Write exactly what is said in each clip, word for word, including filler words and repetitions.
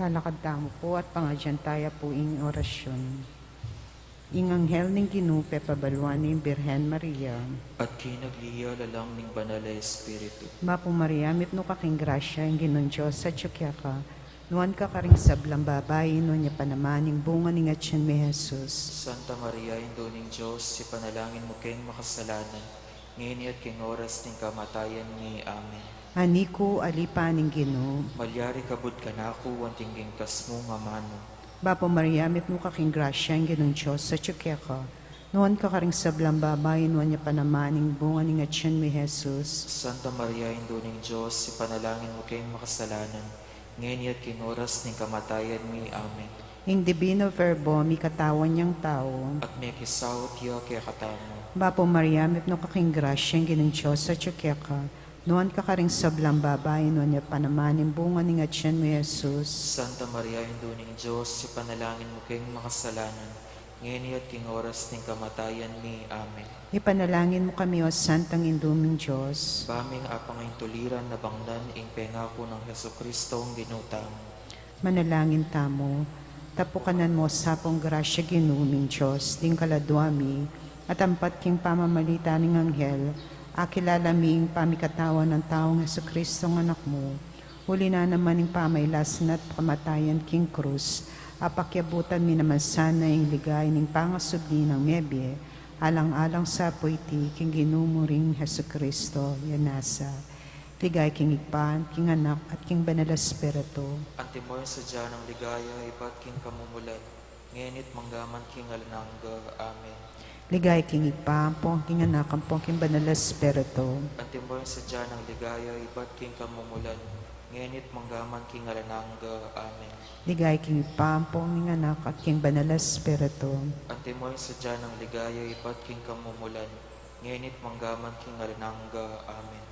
Talakad tamu pu at pangadyan taya pu ing orasyun. Ing anghel ning Ginu pepabaluan ning Birhen Maria. At kinagliya lalang ning Banal a Espiritu. Bapu Maria, mipnu ka king grasya, ing Ginung Dios atyu keka. Nuan ka karing sablang babai, nuan ya pa naman ing bunga ning atyan mi, Jesus. Santa Maria, Indu ning Dios, ipanalangin mu keng makasalanan, ngeni at king oras ning kamatayan mi. Amen. Ani ku, alipan ning Ginu. Malyari kabud kanaku anting king kasmu ngan amanu. Bapu Maria, mipnu ka king grasya, ing Ginung Dios atyu keka. Nuan ka karing sablang babai, nuan ya pa naman ing bunga ning atyan mi, Jesus. Santa Maria, Indu ning Dios, ipanalangin mu keng makasalanan, ngeni at king oras ning kamatayan mi. Amen. Ing Divino Verbo, mikatawan yang tau. At mekisaut ya kekatamu. Bapu Maria, mipnu ka king grasya, ing Ginung Dios atyu keka. Nuan ka karing sablang babai, nuan ya pa naman ing bunga ning atyan mi, Jesus. Santa Maria, Indu ning Dios, ipanalangin mu keng makasalanan, ngeni at king oras ning kamatayan mi. Amen. Ipanalangin mu kami, O Santang Indu ming Dios. Ba ming apangaintuliran a bangnan ing pengaku nang Jesucristong Ginu tamu. Manalangin tamu. Tapukanan mu sa pung grasya, Ginu ming Dios, ding kaladua mi, at ampat king pamamalita ning anghel, akilala mi ing pamikatawan nang taung Jesucristong Anak mu. Uli na naman ing pamailasan at kamatayan king krus, apakyabutan mi naman sana ing ligaya ning pangasubli nang mebie, alang-alang sa pu iti king Ginu mu ring Jesucristo, ya nasa. Ligaya king Ibpa, king Anak, at king Banal a Espiritu. Antimo ing sadya nang ligaya, ibat king kamumulan, ngeni at manggaman king alang angga. Amen. Ligaya king Ibpa, ampon king Anak, ampon king Banal a Espiritu. Antimo ing sadya nang ligaya, ibat king kamumulan, ngeni at manggaman king alang angga. Amen. Ligaya king Ibpa, ampon king Anak, at king Banal a Espiritu. Antimo ing sadya nang ligaya, ibat king kamumulan, ngeni at manggaman king alang angga. Amen.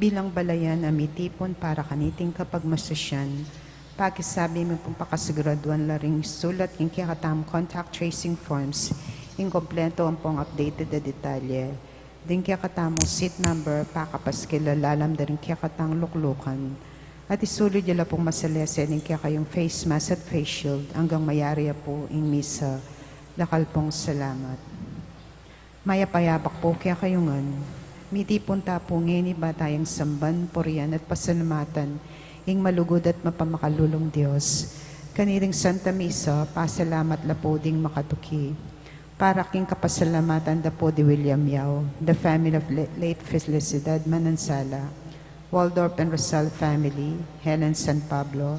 Bilang balayan a mitipun para kaniting kapagmasusyan, pakisabi mi pung pakasiguraduan la ring sulat king kekatamung contact tracing forms, ing kompleto ampong updated a detalye. Ding kekatamung seat number, pakapaskil a lalam da ring kekatang luklukan. At isulud yu la pung masalese ding kekayung face mask at face shield anggang mayari ya pu ing misa. Dakal pung salamat. Mayap a abak pu kekayu ngan. Mitipun ta pu ngeni ba tayang samban, purian at pasalamatan ing malugud at mapamakalulung Dios. Kaniting Santa Misa, pasalamat la pu ding makatuki. Para king kapasalamatan da pu di William Yao, the family of la-, late Felicidad Manansala, Waldorf and Rosal family, Helen San Pablo,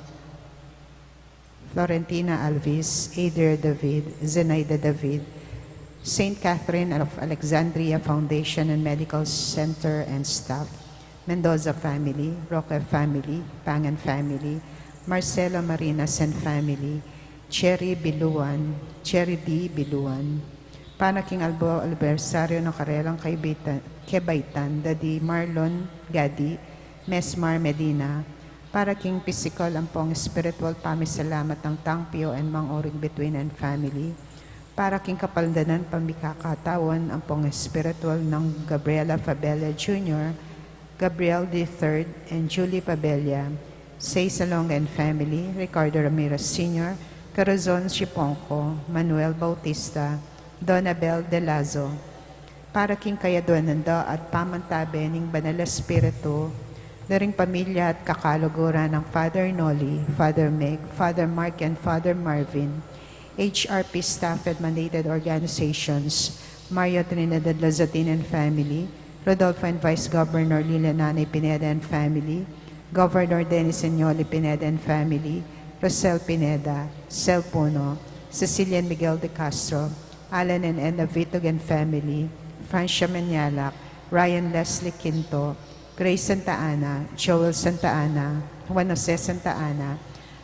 Florentina Alvis, Adair David, Zenaida David, Saint Catherine of Alexandria Foundation and Medical Center and staff, Mendoza family, Roque family, Pangan family, Marcelo Marinas and family, Cherry Biluan, Cherry D Biluan. Para king albo anibersaryu nang karelang kaibitan, kebaitan, da di Marlon Gadi, Mesmar Medina, para king pisikal ampong espiritual pamisalamat nang Tang Pio and Mang Oring Bituin and family, para king kapaldanan pamikakatawan ampong espiritual nang Gabriela Fabella Junior, Gabriel the third and Julie Pabella, Say Salonga and family, Ricardo Ramirez Senior, Corazon Chiponco, Manuel Bautista, Donabel Delazo, para king kayaduanan da at pamantabe ning Banal a Espiritu, da ring pamilya at kakaluguran nang Father Noli, Father Meg, Father Mark, and Father Marvin, H R P staff and mandated organizations, Mario Trinidad Lazatin and family, Rodolfo and Vice Governor Lila Nanay Pineda and family, Governor Dennis Senioli Pineda and family, Rosel Pineda, Sel Puno, Cecilia and Miguel de Castro, Alan and Edna Vitug and family, Francia Manyalak, Ryan Leslie Quinto, Grace Santa Ana, Joel Santa Ana, Juan Jose Santa Ana,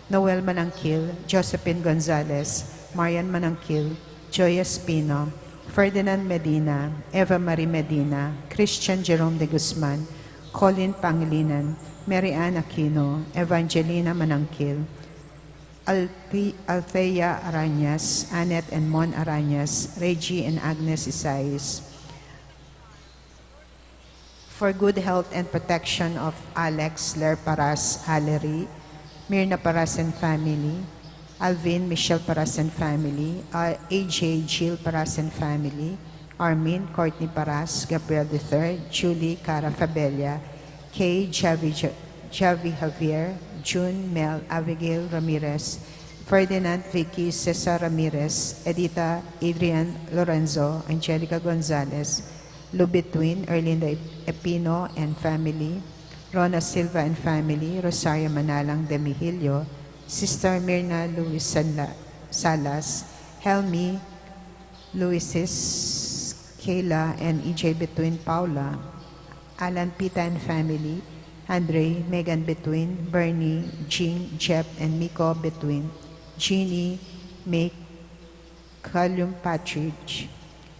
Noel Manangkil, Josephine Gonzalez, Marian Manangkil, Joy Espino, Ferdinand Medina, Eva Marie Medina, Christian Jerome de Guzman, Colin Pangilinan, Mary Ann Aquino, Evangelina Manangkil, Althi- Althea Arañas, Annette and Mon Arañas, Reggie and Agnes Isais. For good health and protection of Alex Ler Paras Hallery, Mirna Paras and family, Alvin Michelle Paras and family, uh, A J Jill Paras and family, Armin Courtney Paras, Gabriel the third, Julie Cara Fabella, Kay Javi, Ja- Javi Javier, June Mel Abigail Ramirez, Ferdinand Vicky Cesar Ramirez, Edita Adrian Lorenzo, Angelica Gonzalez, Lou Between, Erlinda Epino and family, Rona Silva and family, Rosario Manalang Demihilio, Sister Mirna Luis Sala- Salas, Helmi Luisis, Kayla and E J Between, Paula, Alan Pita and family, Andre, Megan Between, Bernie, Jing, Jep and Miko Between, Jeannie, Make, Callum Partridge,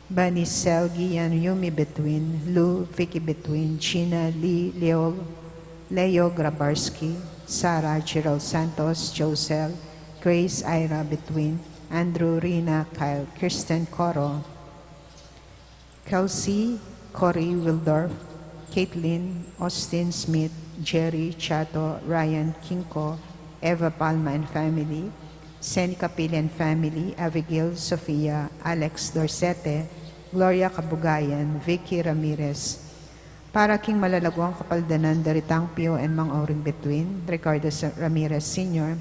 Bunny, Sel, Gian, Yumi Between, Lou, Vicky Between, Gina, Lee, Leo, Leo Grabarski, Sarah, Gerald Santos, Josel, Grace, Ira Between, Andrew, Rina, Kyle, Kristen, Coro, Kelsey, Cory Wildorf, Caitlin, Austin Smith, Jerry, Chato, Ryan, Kinko, Eva Palma and family, Seneca Pili and family, Abigail, Sofia, Alex Dorsete, Gloria Kabugayan, Vicky Ramirez. Para king malalaguang kapaldanan da ritang Pio and Mang Auring Between, Ricardo Sa- Ramirez Senior,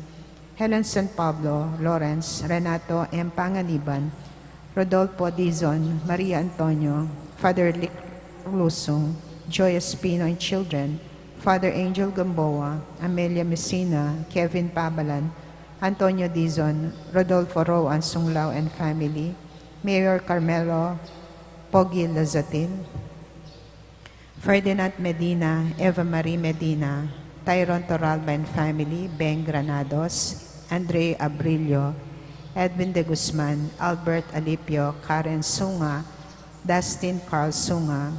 Helen San Pablo, Lawrence, Renato M. Panganiban, Rodolfo Dizon, Maria Antonio, Father Lick Lusung, Joy Espino and children, Father Angel Gamboa, Amelia Messina, Kevin Pabalan, Antonio Dizon, Rodolfo Roan Sunglao and family, Mayor Carmelo Pogi Lazatin, Ferdinand Medina, Eva Marie Medina, Tyron Toralba and family, Beng Granados, Andre Abrillo, Edwin de Guzman, Albert Alipio, Karen Sunga, Dustin Carl Sunga.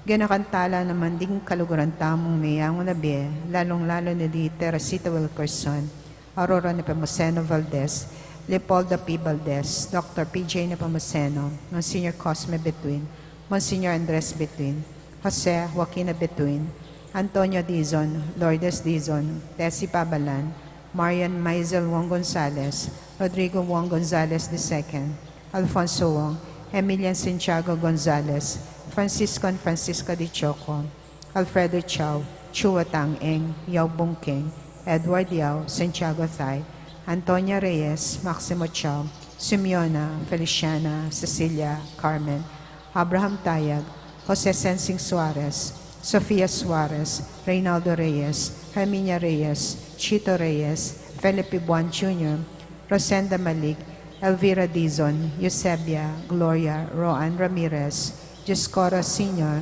Ganakan tala naman ding kaluguran tamung meyangu na bie, lalung-lalu na di Teresita Wilkerson, Aurora Nepomuceno Valdez, Leopoldo P. Valdez, Doctor P J Nepomuceno, Monsignor Cosme Between, Monsignor Andres Between, Jose Joaquina Between, Antonio Dizon, Lourdes Dizon, Tessie Pabalan, Marian Maisel Wong Gonzalez, Rodrigo Wong Gonzalez the second, Alfonso Wong, Emilian Santiago Gonzalez, Francisco and Francisca de Choco, Alfredo Chao, Chua Tang Eng, Yao Bung Keng, Edward Yao, Santiago Thai, Antonia Reyes, Maximo Chao, Simeona, Feliciana, Cecilia, Carmen, Abraham Tayag, Jose Sensing Suarez, Sofia Suarez, Reynaldo Reyes, Herminia Reyes, Chito Reyes, Felipe Buan Junior, Rosenda Malig, Elvira Dizon, Eusebia, Gloria, Roan Ramirez, Dioscoro Senior,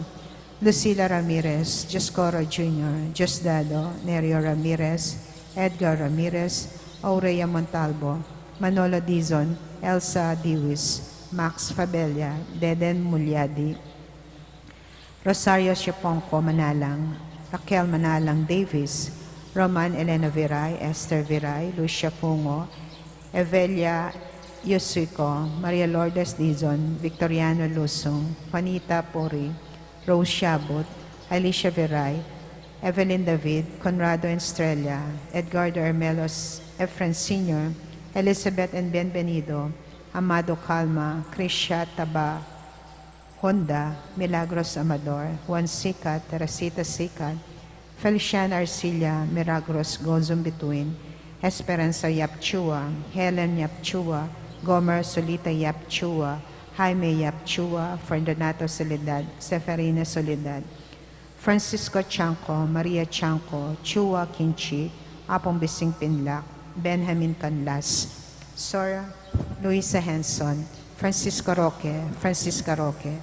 Lucila Ramirez, Dioscoro Junior, Diosdado, Nerio Ramirez, Edgar Ramirez, Aurea Montalbo, Manolo Dizon, Elsa Diwis, Max Fabella, Deden Mulyadi, Rosario Siaponco Manalang, Raquel Manalang Davis, Roman Elena Viray, Esther Viray, Lucia Pungo, Evelia Yosuiko, Maria Lourdes Dizon, Victoriano Lusung, Juanita Puri, Rose Shabut, Alicia Viray, Evelyn David, Conrado Estrella, Edgardo Hermelos Efren Senior, Elizabeth and Bienvenido, Amado Calma, Krisha Taba, Honda, Milagros Amador, Juan Sikat, Teresita Sikat, Feliciana Arcilla, Milagros Gozum Bituin, Esperanza Yap Chua, Helen Yap Chua, Gomer Solita Yap Chua, Jaime Yap Chua, Fortunato Soledad, Seferina Soledad, Francisco Chanco, Maria Chanco, Chua Kinchi, Apong Bising Pinlac, Benjamin Canlas, Sora Luisa Henson, Francisco Roque, Francisca Roque,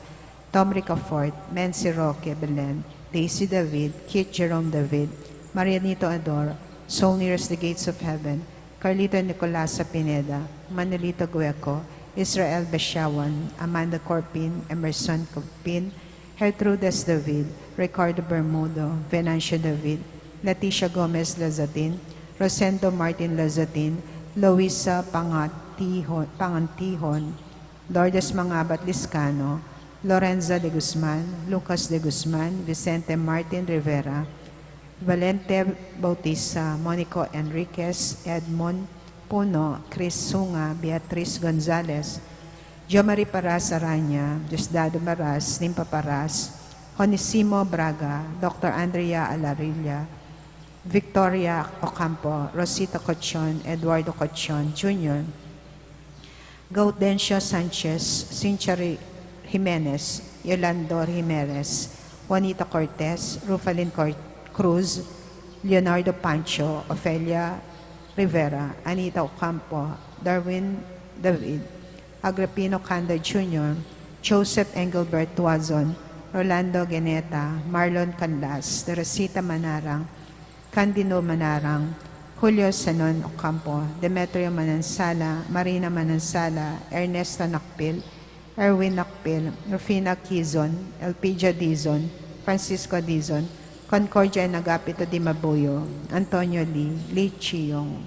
Tom Ricafort, Mency Roque Belen, Daisy David, Keith Jerome David, Marianito Ador, Soul Nearest the Gates of Heaven, Carlito Nicolasa Pineda, Manolito Gueco, Israel Besiawan, Amanda Corpin, Emerson Corpin, Gertrudes David, Ricardo Bermudo, Venancio David, Leticia Gomez Lazatin, Rosendo Martin Lazatin, Luisa Pangatihon, Pangantihon, Lourdes Mangabat Liscano, Lorenza de Guzman, Lucas de Guzman, Vicente Martin Rivera, Valente Bautista, Monico Enriquez, Edmond Puno, Chris Sunga, Beatriz Gonzalez, Jo Marie Paras Araña, Diosdado Maras, Nimpa Paras, Honesimo Braga, Doctor Andrea Alarilla, Victoria Ocampo, Rosita Cochon, Eduardo Cochon Junior, Gaudencio Sanchez, Cynthia Ri-, Jimenez, Yolando Jimenez, Juanita Cortez, Rufalin Cor-, Cruz, Leonardo Pancho, Ofelia Rivera, Anita Ocampo, Darwin David, Agripino Canda Junior, Joseph Engelbert Tuazon, Rolando Geneta, Marlon Canlas, Teresita Manarang, Candido Manarang, Julio Senon Ocampo, Demetrio Manansala, Marina Manansala, Ernesto Nakpil, Erwin Nakpil, Rufina Quizon, Elpidia Dizon, Francisco Dizon, Concordia and Agapito Dimabuyo, Antonio Lee, Lee Chiyong,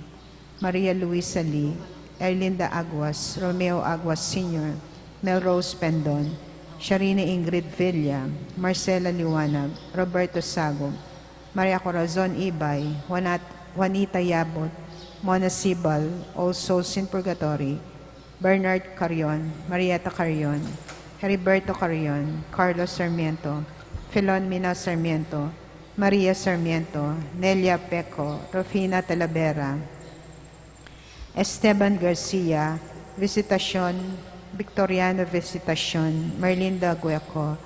Maria Luisa Lee, Erlinda Aguas, Romeo Aguas Senior, Melrose Pendon, Sharina Ingrid Villa, Marcela Liwanag, Roberto Sago, Maria Corazon Ibay, Juanat-, Juanita Yabut, Mona Sibal, All Souls in Purgatory, Bernard Carion, Marieta Carion, Heriberto Carion, Carlos Sarmiento, Filon Mina Sarmiento, Maria Sarmiento, Nelia Peco, Rufina Talavera, Esteban Garcia, Visitacion, Victoriano Visitacion, Merlinda Gueco,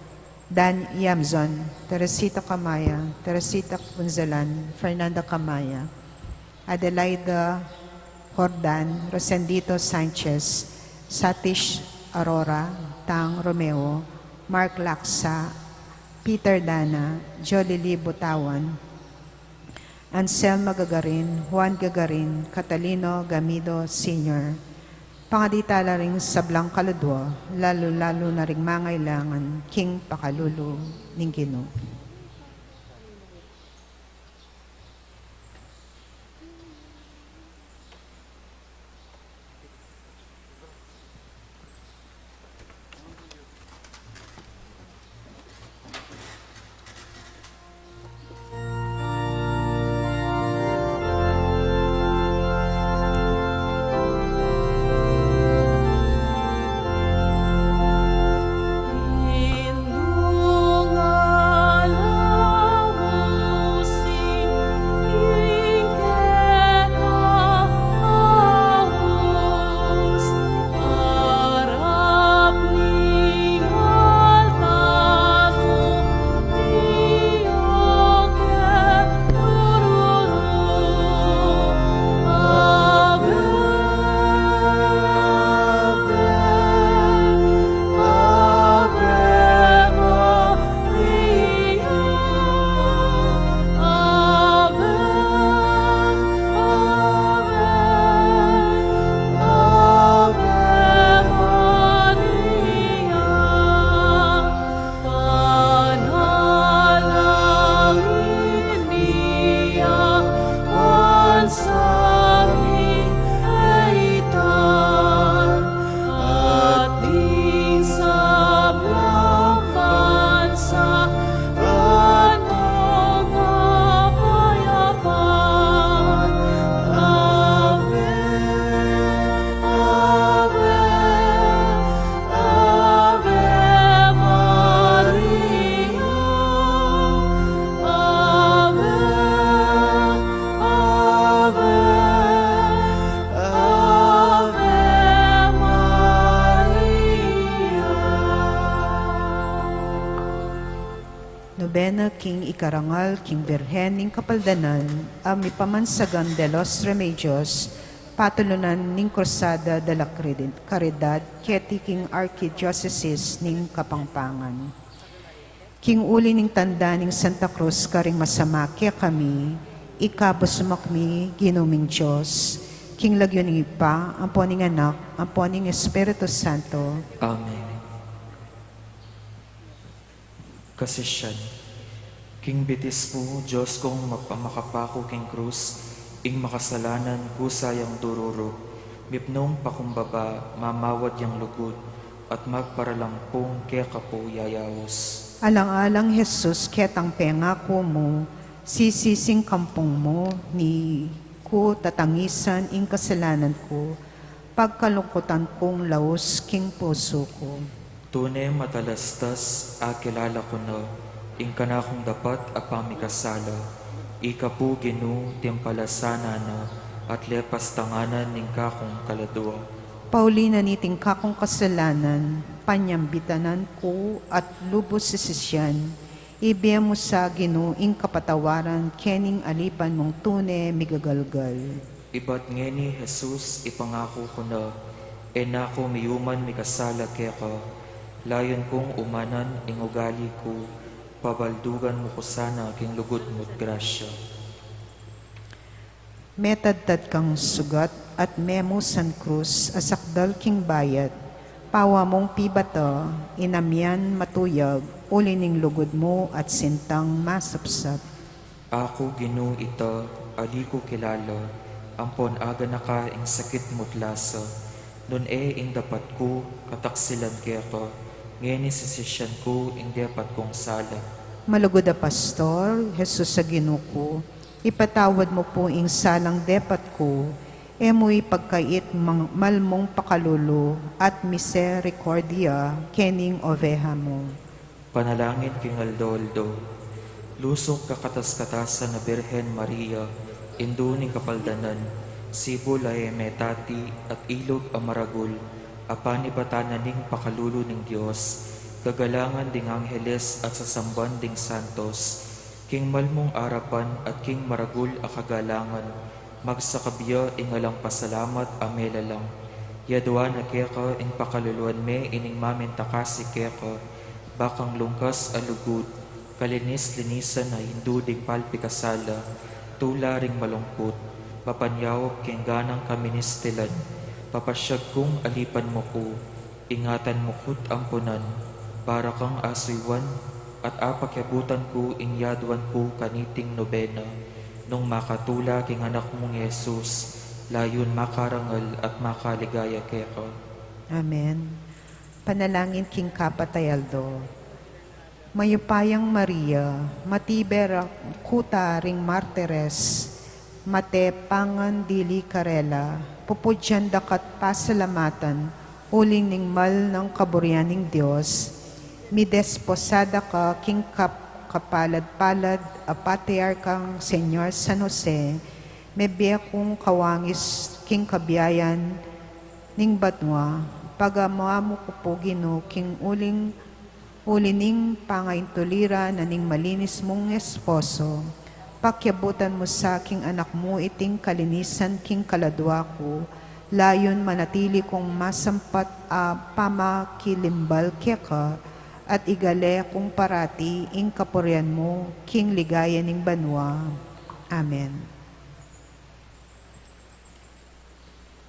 Dan Yamzon, Teresita Camaya, Teresita Punzalan, Fernanda Camaya, Adelaida Jordan, Rosendito Sanchez, Satish Arora, Tang Romeo, Mark Laksa, Peter Dana, Jolie Lee Butawan, Anselma Gagarin, Juan Gagarin, Catalino Gamido Senior. Pangadi tala ring sablang kaladua, lalu-lalu na ring mangailangan king pakalulu ning Ginu. Nobena king ikarangal king Birhen ning Kapaldanan, a mipamansagan de los Remedios, patulunan ning Cruzada de la Credi-, Caridad, keti king Archidiocesis ning Kapampangan. King uli ning tanda ning Santa Cruz karing masama kekami, ikabus mu kami, Ginu ming Dios, King lagyu ning Ibpa, ampo ning Anak, ampo ning Espiritu Santo. Amen. Kasisian. King bitis mu, Dios kung map-, makapaku king krus, ing makasalanan ku sayang dururu, mipnung pakumbaba, mamawad yang lugud, at magparalampung keka pu yayaus. Alang-alang Jesus, ketang pengaku mu, sisising kampung mu, ni ku tatangisan ing kasalanan ku, pagkalungkutan kung laus king pusu ku. Tune matalastas, akilala ku na, ing kanakung dapat a pamikasala, ika pu Ginu, timpala sana na, at lepas tanganan ning kakung kaladua. Pauli na niting kakung kasalanan, panyambitanan ku at lubus sisisian, ibie mu sa Ginu ing kapatawaran kening alipan mung tune migagalgal. Ibat ngeni Jesus, ipangaku ku na, e na ku miyuman mikasala keka, layun kung umanan ing ugali ku, pabaldugan mu ku sana king lugud mu't grasya. Metadtad kang sugat at memusan krus a sakdal king bayat, pawa mung pibata, inamian matuyag, uli ning lugud mu at sintang masapsap. Aku Ginu ita, ali ku kilala, ampon aganaka ing sakit mu't lasa, nune ing dapat ku kataksilan keka, ngeni sisisian ku ing depat kung sala. Malugud a Pastor, Jesus a Ginu ku, ipatawad mu pu ing salang depat ku, e mu ipagkait mang-, mal mung pakalulu at miserikordia kening oveha mu. Panalangin king aldo-aldo. Lusuk kakatas-katasan a Birhen Maria, Indu ning Kapaldanan, sibul a e metati at ilug a maragul, a panibatan na ning pakalulu ning Dios, gagalangan ding angheles at sasamban ding santos, king mal mung arapan at king maragul a kagalangan, magsakab ya ing alang pasalamat a melalang. Yadwan na keka ing pakaluluan me ining mamintakasi keka, bakang lungkas a lugud, kalinis-linisan a indu ding palpikasala, tula ring malungkut, papanyawab king ganang kaministilan, papasyag kung alipan mu ku, ingatan mu ku't ampunan, para kang asuywan, at apakiabutan ku ing yadwan ku kaniting nobena, nung makatula king anak mung Jesus, layun makarangal at makaligaya keka. Amen. Panalangin king kapat a aldo. Mayupayang Maria, matiber a kuta ring martires, mate pangan dili karela, pupudyan da ka't pasalamatan, uling ning mal nang kaburian ning Dios, midesposada ka king kap-, kapalad-palad a patriarkang Señor San Jose, mebie kung kawangis king kabiayan ning banua, pagamu-amu ku pu Ginu king uling uli ning pangaintulira na ning malinis mung esposo, pakiabutan mu sa king anak mu iting kalinisan king kaladua ku, layun manatili kung masampat a pamakilimbal keka, at igale kung parati ing kapurian mu king ligaya ning banua. Amen.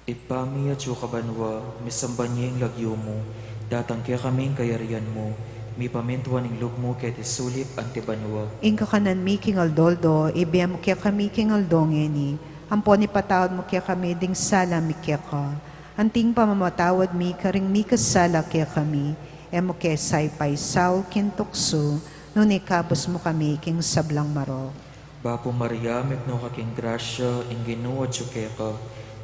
Ibpa mi, atsu ka banua, misamban ya ing lagyu mu, datang kekami ing kayarian mu, mipamintuan ing lub mu keti sulip anti banua. Ing kakanan mi king aldo-aldo, ibie mu kekami king aldo ngeni, ampon ipatawad mu kekami ding sala mi keka, anting pamamatawad mi karing mikasala kekami, e mu ke sa ipaisaul king tuksu, nune ikabus mu kami king sablang marok. Bapu Maria, mipnu ka king grasya, ing Ginu atsu keka,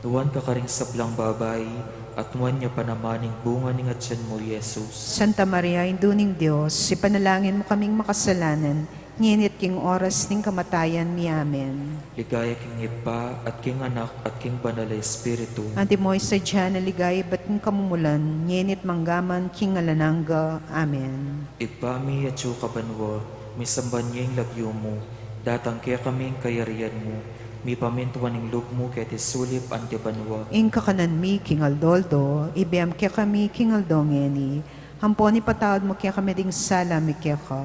nuan ka karing sablang babai, at nuan ya pa naman ing bunga ning atian mu, Jesus. Santa Maria, Indu ning Dios, ipanalangin mu kaming makasalanan, ngeni at king oras ning kamatayan mi. Amen. Ligaya king Ibpa, at king Anak, at king Banal a Espiritu. Antimo ing sadya nang ligaya ibat king kamumulan, ngeni at manggaman king alang angga. Amen. Ibpa mi, atsu ka banua, misamban ya ing lagyu mu, datang kekami ing kayarian mu, mipamintuan ing lub mu keti sulip anti banua. Ing kakanan mi king aldo-aldo, ibie mu kekami king aldo ngeni, ampon ipatawad mu kekami ding sala mi keka,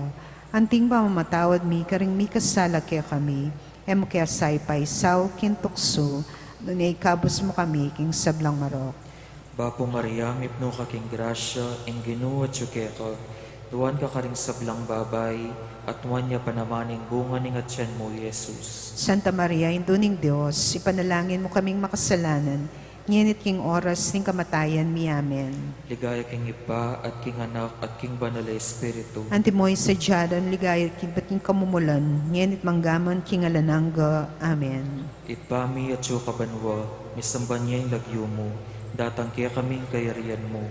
anting pamamatawad mi karing mikasala kekami, e mu ke sa ipaisaul king tuksu, nune ikabus mu kami king sablang marok. Bapu Maria, mipnu ka king grasya, ing Ginu atyu keka, nuan ka karing sablang babai, at nuan ya pa naman ing bunga ning atyan mu, i Jesus. Santa Maria, Indu ning Dios, ipanalangin mu kaming makasalanan, ngeni at king oras ning kamatayan mi. Amen. Ligaya king Ibpa, at king Anak, at king Banal a Espiritu. Antimo ing sadya da, ligaya king, at king kamumulan, ngeni at manggaman king alang angga. Amen. Ibpa mi, atyu ka banua, misamban ya ing lagyu mu, datang kekami ing kayarian mu,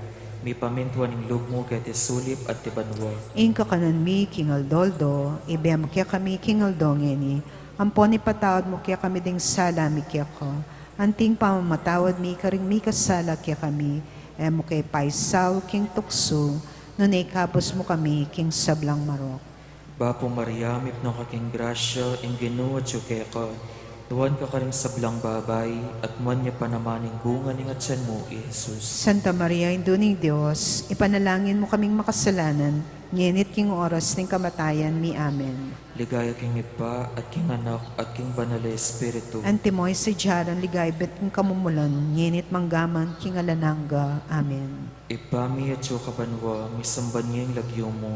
mipamintuan ing lub mu keti sulip anti banua. Ing kakanan mi king aldo-aldo, ibie mu kekami king aldo ngeni, ampon ipatawad mu kekami ding sala mi keka, anti ing pamamatawad mi karing mikasala kekami, e mu ke paisaul king tuksu, nune ikabus mu kami king sablang marok. Bapu Maria, mipnu ka king grasya, ing Ginu atyu keka, nuan ka karing sablang babai, at nuan ya pa naman ing bunga ning atyan mu, i Jesus. Santa Maria, Indu ning Dios, ipanalangin mu kaming makasalanan, ngeni at king oras ning kamatayan mi. Amen. Ligaya king Ibpa, at king Anak, at king Banal a Espiritu. Antimo ing sadya da, ligaya at king kamumulan, ngeni at manggaman king alang angga. Amen. Ibpa mi, atyu ka banua, misamban ya ing lagyu mu,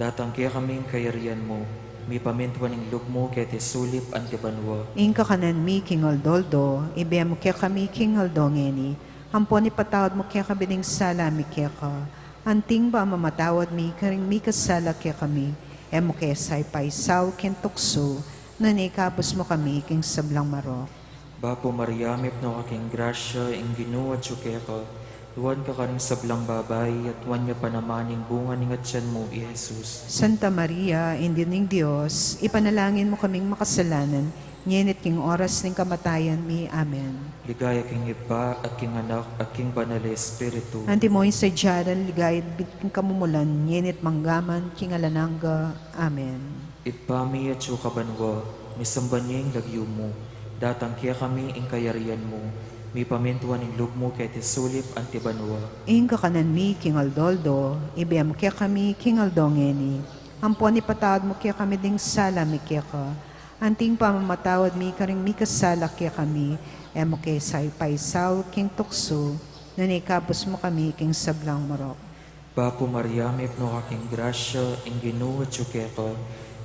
datang kekami ing kayarian mu, mipamintuan ing lub mu keti sulip anti banua. Ing kakanan mi king aldo-aldo, ibie mu kekami king aldo ngeni, ampon ipatawad mu kekami ding sala mi keka, anti ing pamamatawad mi karing mikasala kekami, e mu ke paisaul king tuksu, nune ikabus mu kami king sablang marok. Bapu Maria, mipnu ka king grasya, ing Ginu atyu keka, nuan ka karing sablang babai, at nuan ya pa naman ing bunga ning atyan mu, i Jesus. Santa Maria, Indu ning Dios, ipanalangin mu kaming makasalanan, ngeni at king oras ning kamatayan mi. Amen. Ligaya king Ibpa, at king Anak, at king Banal a Espiritu. Antimo ing sadya da, ligaya at king kamumulan, ngeni at manggaman king alang angga. Amen. Ibpa mi, atyu ka banua, misamban ya ing lagyu mu, datang kekami ing kayarian mu, mipamintuan ing lub mu keti sulip anti banua. Ing kakanan mi king aldo-aldo, ibie mu kekami king aldo ngeni, ampon ipatawad mu kekami ding sala mi keka, anti ing pamamatawad mi karing mikasala kekami, e mu ke paisaul king tuksu, nune ikabus mu kami king sablang marok. Bapu Maria, mipnu ka king grasya, ing Ginu atyu keka,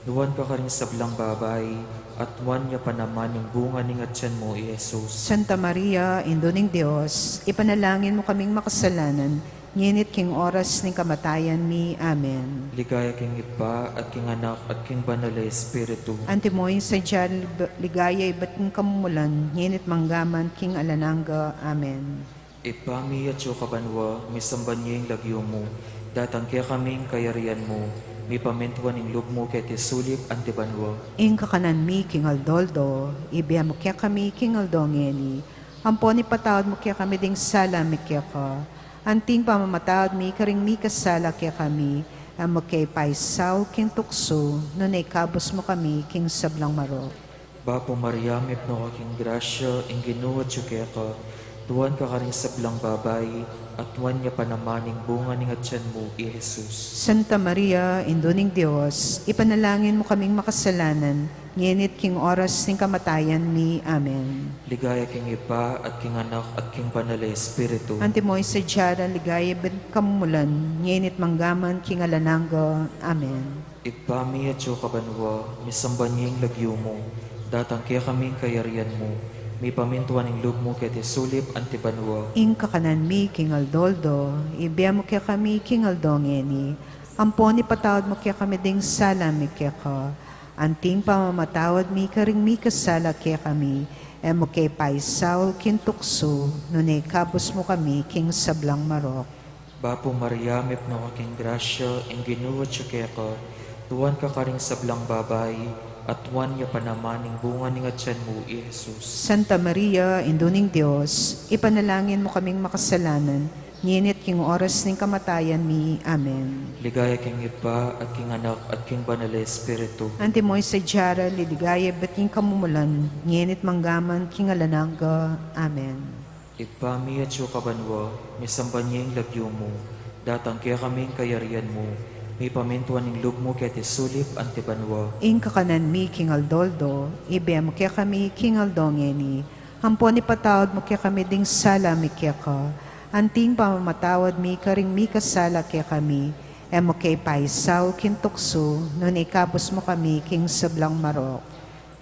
nuan ka karing sablang babai, at nuan ya pa naman ing bunga ning atyan mu, i Jesus. Santa Maria, Indu ning Dios, ipanalangin mu kaming makasalanan, ngeni at king oras ning kamatayan mi. Amen. Ligaya king Ibpa, at king Anak, at king Banal a Espiritu. Antimo ing sadya, ligaya ibat king kamumulan, ngeni at manggaman king alang angga. Amen. Ibpa mi, atyu ka banua, misamban ya ing lagyu mu, datang kekami ing kayarian mu, mipamintuan ing lub mu keti sulip anti banua. Ing kakanan mi king aldo-aldo, ibie mu kekami king aldo ngeni, ampon ipatawad mu kekami ding sala mi keka, anti ing pamamatawad mi karing mikasala kekami, e mu ke paisaul king tuksu, nune ikabus mu kami king sablang marok. Bapu Maria, mipnu ka king grasya, ing Ginu atyu keka, nuan ka karing sablang babai, at nuan ya pa naman ing bunga ning atyan mu, i Jesus. Santa Maria, Indu ning Dios, ipanalangin mu kaming makasalanan, ngeni at king oras ning kamatayan mi. Amen. Ligaya king Ibpa, at king Anak, at king Banal a Espiritu. Antimo ing sadya da, ligaya ibat king kamumulan, ngeni at manggaman king alang angga. Amen. Ibpa mi, atyu ka banua, misamban ya ing lagyu mu, datang kekami ing kayarian mu, mipamintuan ing lub mu keti sulip anti banua. Ing kakanan mi king aldo-aldo, ibie mu kekami king aldo ngeni, ampon ipatawad mu kekami ding sala mi keka, anti ing pamamatawad mi karing mikasala kekami, e mu ke paisaul king tuksu, nune ikabus mu kami king sablang marok. Bapu Maria, mipnu ka king grasya, ing Ginu atyu keka, nuan ka karing sablang babai, at nuan ya pa naman ing bunga ning atyan mu, i Jesus. Santa Maria, Indu ning Dios, ipanalangin mu kaming makasalanan, ngeni at king oras ning kamatayan mi. Amen. Ligaya king Ibpa, at king Anak, at king Banal a Espiritu. Antimo ing sadya da, ligaya ibat king kamumulan, ngeni at manggaman king alang angga. Amen. Ibpa mi, atyu ka banua, misamban ya ing lagyu mu, datang kekami ing kayarian mu, mipamintuan ing lub mu keti sulip anti banua. Ing kakanan mi king aldo-aldo, ibie mu kekami king aldo ngeni, Ampon ipatawad mu kekami ding sala mi keka, anti ing pamamatawad mi karing mikasala kekami. E mu ke paisaul king tuksu, nune ikabus mu kami king sablang marok.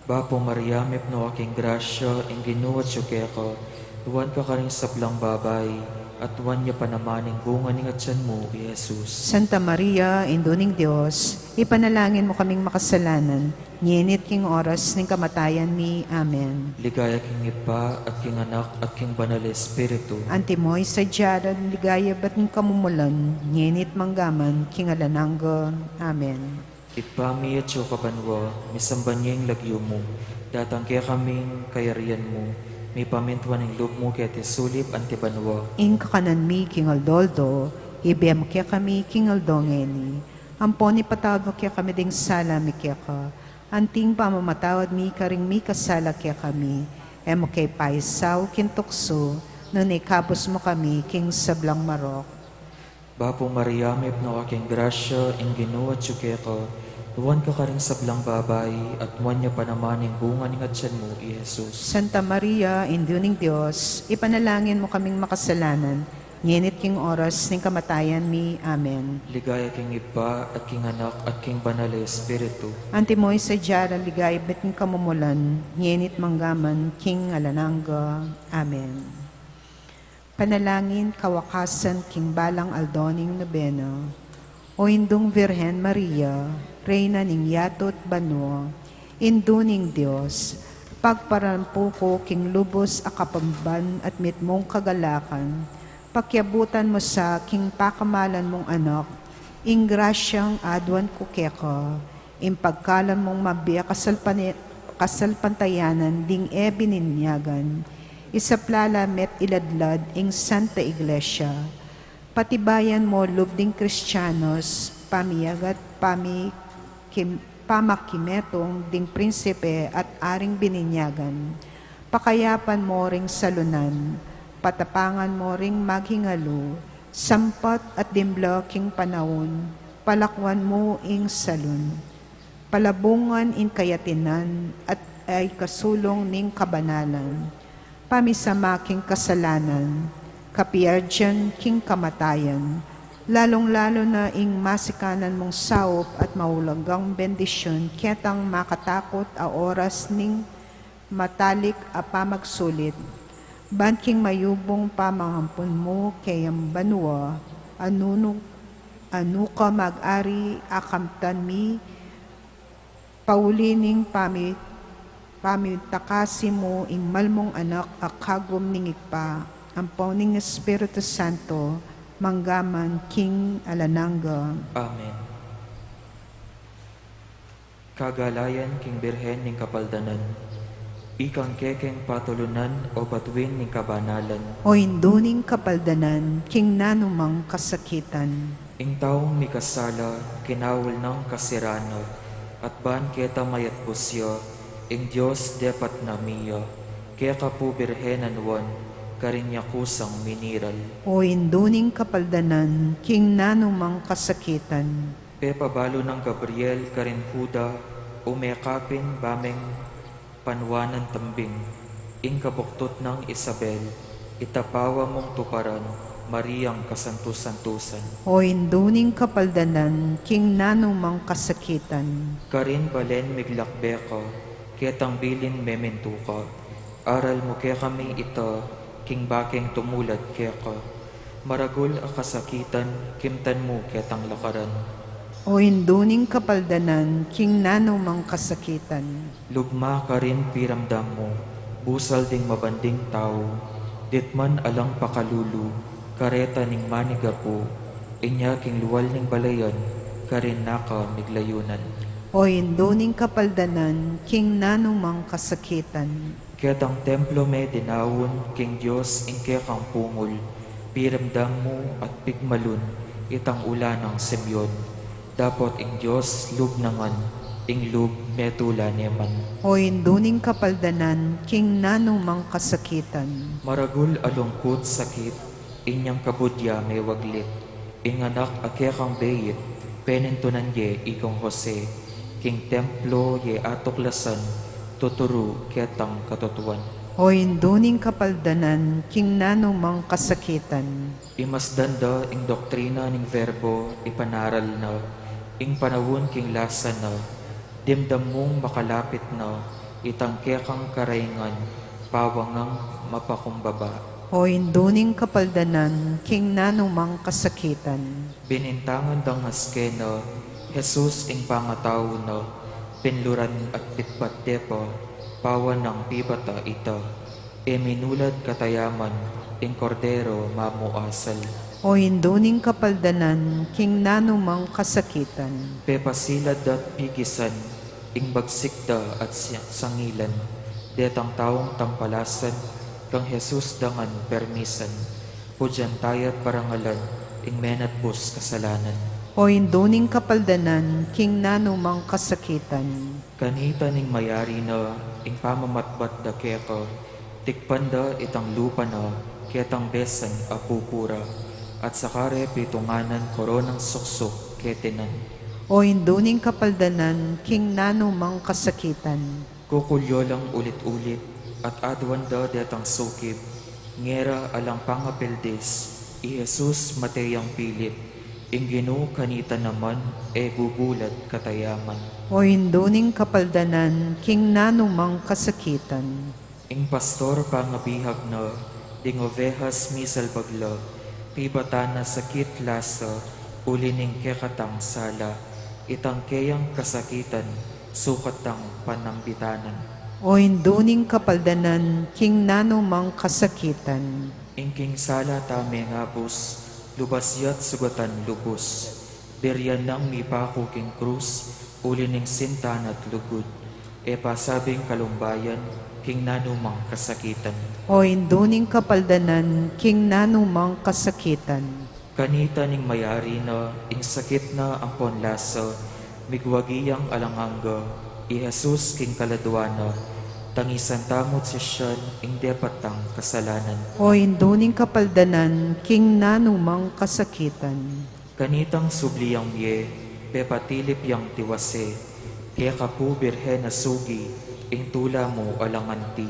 Bapu Maria, mipnu ka king grasya, ing Ginu atyu keka, nuan ka karing sablang babai, at nuan ya pa naman ing bunga ning atian mu, i Jesus. Santa Maria, Indu ning Dios, ipanalangin mu kaming makasalanan, ngeni at king oras ning kamatayan mi. Amen. Ligaya king Ibpa, at king Anak, at king Banal a Espiritu. Antimo ing sadya da ring ligaya ibat ning kamumulan, ngeni at manggaman king alang angga. Amen. Ibpa mi atsu ka banua, misamban ya ing lagyu mu, datang kekami ing kayarian mu, mipamintuan ing lub mu keti sulip anti banua. Ing kakanan mi king aldo-aldo, ibie mu kekami king aldo ngeni. Ampon ipatawad mu kekami ding sala mi keka, anti ing pamamatawad mi karing mikasala kekami. E mu ke paisaul king tuksu, nune ikabus mu kami king sablang marok. Bapu Maria, mipnu ka king grasya, ing Ginu atyu keka, nuan ka karing sablang babai, at nuan ya pa naman ing bunga ning atian mu, i Jesus. Santa Maria, Indu ning Dios, ipanalangin mu kaming makasalanan, ngeni at king oras ning kamatayan mi. Amen. Ligaya king Ibpa, at king Anak, at king Banal a Espiritu. Antimo ing sadya da ring ligaya ibat ning kamumulan, ngeni at manggaman king alang angga. Amen. Panalangin kawakasan king balang aldo ning nobena. O Indung Virgen Maria, Reyna ning yatu at banua, Indu ning Dios, pagparampu ku king lubus a kapamban at mitmung kagalakan, pakiabutan mu sa king pakamalan mung Anak, ing grasyang aduan ku keka, ing pagkalam mung mabie a kasalpani-, kasalpantayanan ding e bininyagan, isaplala met iladlad ing Santa Iglesia. Patibayan mu lub ding Kristianos, pamiyagat, pami-, kim-, pamakimetung ding prinsipe at aring bininyagan. Pakayapan mu ring salunan, patapangan mu ring maghingalu, sampat at dimbla king panaun, palakuan mu ing salun. Palabungan ing kayatinan at ikasulung ning kabanalan. Pamisama king kasalanan, kapiardian king kamatayan, lalung-lalu na ing masikanan mung saup at maulagang bendisyun ketang makatakut a oras ning matalik a pamagsulit, ban king mayubung pamangampun mu keng banua, a nung, a nuka mag-ari a kamtan mi, pauli ning pami-, pamitakasi mu ing mal mung Anak a kagum ning Ibpa, ampo ning Espiritu Santo, manggaman king alang angga. Amen. Kagalayan king Birhen ning Kapaldanan. Ikang kekeng patulunan o batuin ning kabanalan. O Indu ning Kapaldanan, king nanu mang kasakitan. Ing taung mikasala, kinaul nang kasirana, at ban keta mayatbus ya, ing Dios depat na mie ya, keka pu Birhen a nuan, karin ya kusang miniral. O Indu ning Kapaldanan, king nanu mang kasakitan. Pepabalu nang Gabriel karin Juda, ume ka pin ba meng panuanan tambing, ing kabuktut nang Isabel, itapawa mung tuparan, Mariang kasantu-santusan. O Indu ning Kapaldanan, king nanu mang kasakitan. Karin balen miglakbe ka, ketang bilin memintu ka, aral mu kekami ita, king bakeng tumulad keka. Maragul a kasakitan, kimtan mu ketang lakaran. O Indu ning Kapaldanan, king nanu mang kasakitan. Lub ma karin piramdam mu, busal ding mabanding tau, ditman alang pakalulu, kareta ning manigapu, inya king lual ning balayan, karin na ka miglayunan. O Indu ning Kapaldanan, king nanu mang kasakitan. Ketang templo me dinaun, king Dios ing kekang pungul, piramdam mu at pigmalun, itang ula nang Simeon. Dapot ing Dios lub na ngan, ing lub metula ne man. O Indu ning Kapaldanan, king nanu mang kasakitan. Maragul a lungkut sakit, inyang kabud ya mewaglit, ing anak a kekang beit, penintunan ye ikong Jose, king templo ye atuklasan, tuturu ketang katutuan. O Indu ning kapaldanan, king nanumang kasakitan. Imasdan da ing doktrina ning Verbo, ipanaral na, ing panaun king lasa na, dimdam mung makalapit na, itang kekang karaingan, pawangang mapakumbaba. O Indu ning kapaldanan, king nanumang kasakitan. Binintangan dang aske na, Jesus ing pangatau na, pinluran at bitbat de pa, pawan nang pibata ita, e minulad katayaman, ing Kordero mamuasal. O Indu ning kapaldanan, king nanumang kasakitan. Pepasilad da't pigisan, ing bagsik da at si-, sangilan, detang taung tampalasan, kang Jesus dangan permisan, pudyan taya't parangalan, ing menatbus kasalanan. O Indu ning kapaldanan, king nanumang kasakitan. Kanita ning mayari na, ing pamamatbat da keka, tikpan da itang lupa na, ketang besan a pupura, at saka re pitunganan koronang suksuk ketinan. O Indu ning kapaldanan, king nanumang kasakitan. Kukulyo lang ulit-ulit, at aduan da detang sukib, ngera alang pangapildis, i Jesus mate yang pilit, ing Ginu kanita naman, e bubulad katayaman. O Indu ning kapaldanan, king nanumang kasakitan. Ing pastor pangabihag na, ding ovehas misalbag la, pibatan na sakit lasa, uli ning kekatang sala, itang keyang kasakitan, sukat tang panambitanan. O Indu ning kapaldanan, king nanumang kasakitan. Ing king sala ta mengabus, lubas ya't sugatan lubus. Biryan nang mipaku king krus, uli ning sinta na't lugud. E pasabing kalumbayan, king nanumang kasakitan. O Indu ning kapaldanan, king nanumang kasakitan. Kanita ning mayari na, ing sakit na ampon lasa, migwagi yang alang angga, i Jesus king kaladua na, tangisan tamu't sisian, ing depat tang kasalanan. O Indu ning kapaldanan, king nanumang kasakitan. Kanitang subli yang mie, pepatilip yang tiwase, keka pu Birhen a sugi, ing tula mu alang anti,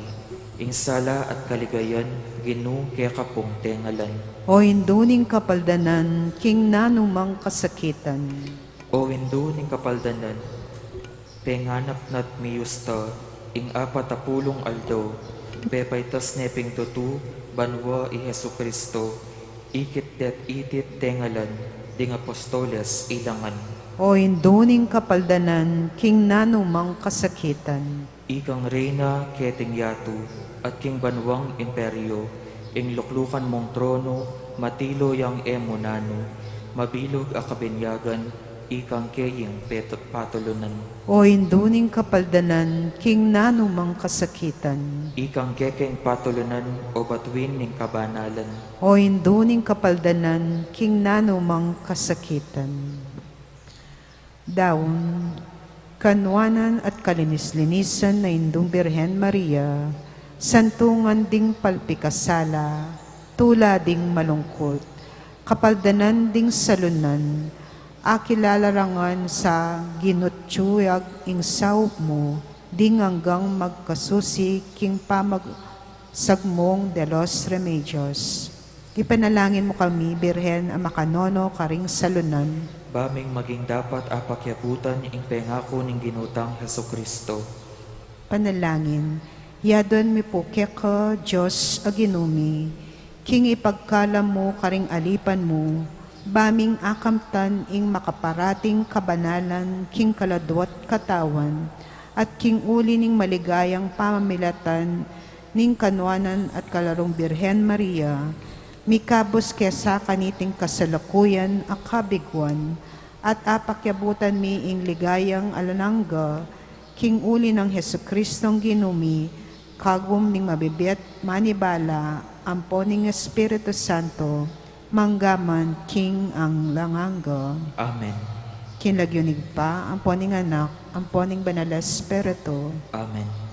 ing sala at kaligayan, Ginu keka pung tengalan. O Indu ning kapaldanan, king nanumang kasakitan. O Indu ning kapaldanan, penganap na't miyusta, ing apat a pulung aldo, pepaitas ne ping tutu, banua i Jesucristo, ikit de't iti't tengalan, ding apostoles ilangan. O Indu ning kapaldanan, king nanumang kasakitan. Ikang reyna keting yatu, at king banuang imperio, ing luklukan mung trono, matilo yang e mu nanu, mabilug a kabinyagan, ikang keying petut patulunan. O Indu ning kapaldanan, king nanumang kasakitan. Ikang kekeng patulunan, o batuin ning kabanalan. O Indu ning kapaldanan, king nanumang kasakitan. Daun, kanuanan at kalinis-linisan a Indung Birhen Maria, santungan ding palpikasala, tula ding malungkut, kapaldanan ding salunan, akilala ra ngan sa ginutsu ya ing saup mu, ding anggang magkasusi king pamag-, sagmung de los Remedios. Ipanalangin mu kami, Birhen a makanono karing salunan. Ba ming maging dapat a pakyabutan ing pengaku ning Ginu tang Jesucristo. Panalangin. Yaduan mi pu keka, Dios a Ginu mi, king ipagkalam mu karing alipan mu, ba ming akamtan ing makaparating kabanalan king kaladua't katawan, at king uli ning maligayang pamamilatan ning kanuanan at kalarung Birhen Maria, mikabus ke sa kaniting kasalukuyan a kabiguan, at apakyabutan mi ing ligayang alang angga, king uli nang Jesucristong Ginu mi, kagum ning mabibiat manibala, ampo ning Espiritu Santo, mangga man king alang angga. Amen. King lagyu ning Ibpa, ampo ning Anak, ampo ning Banal a Espiritu. Amen.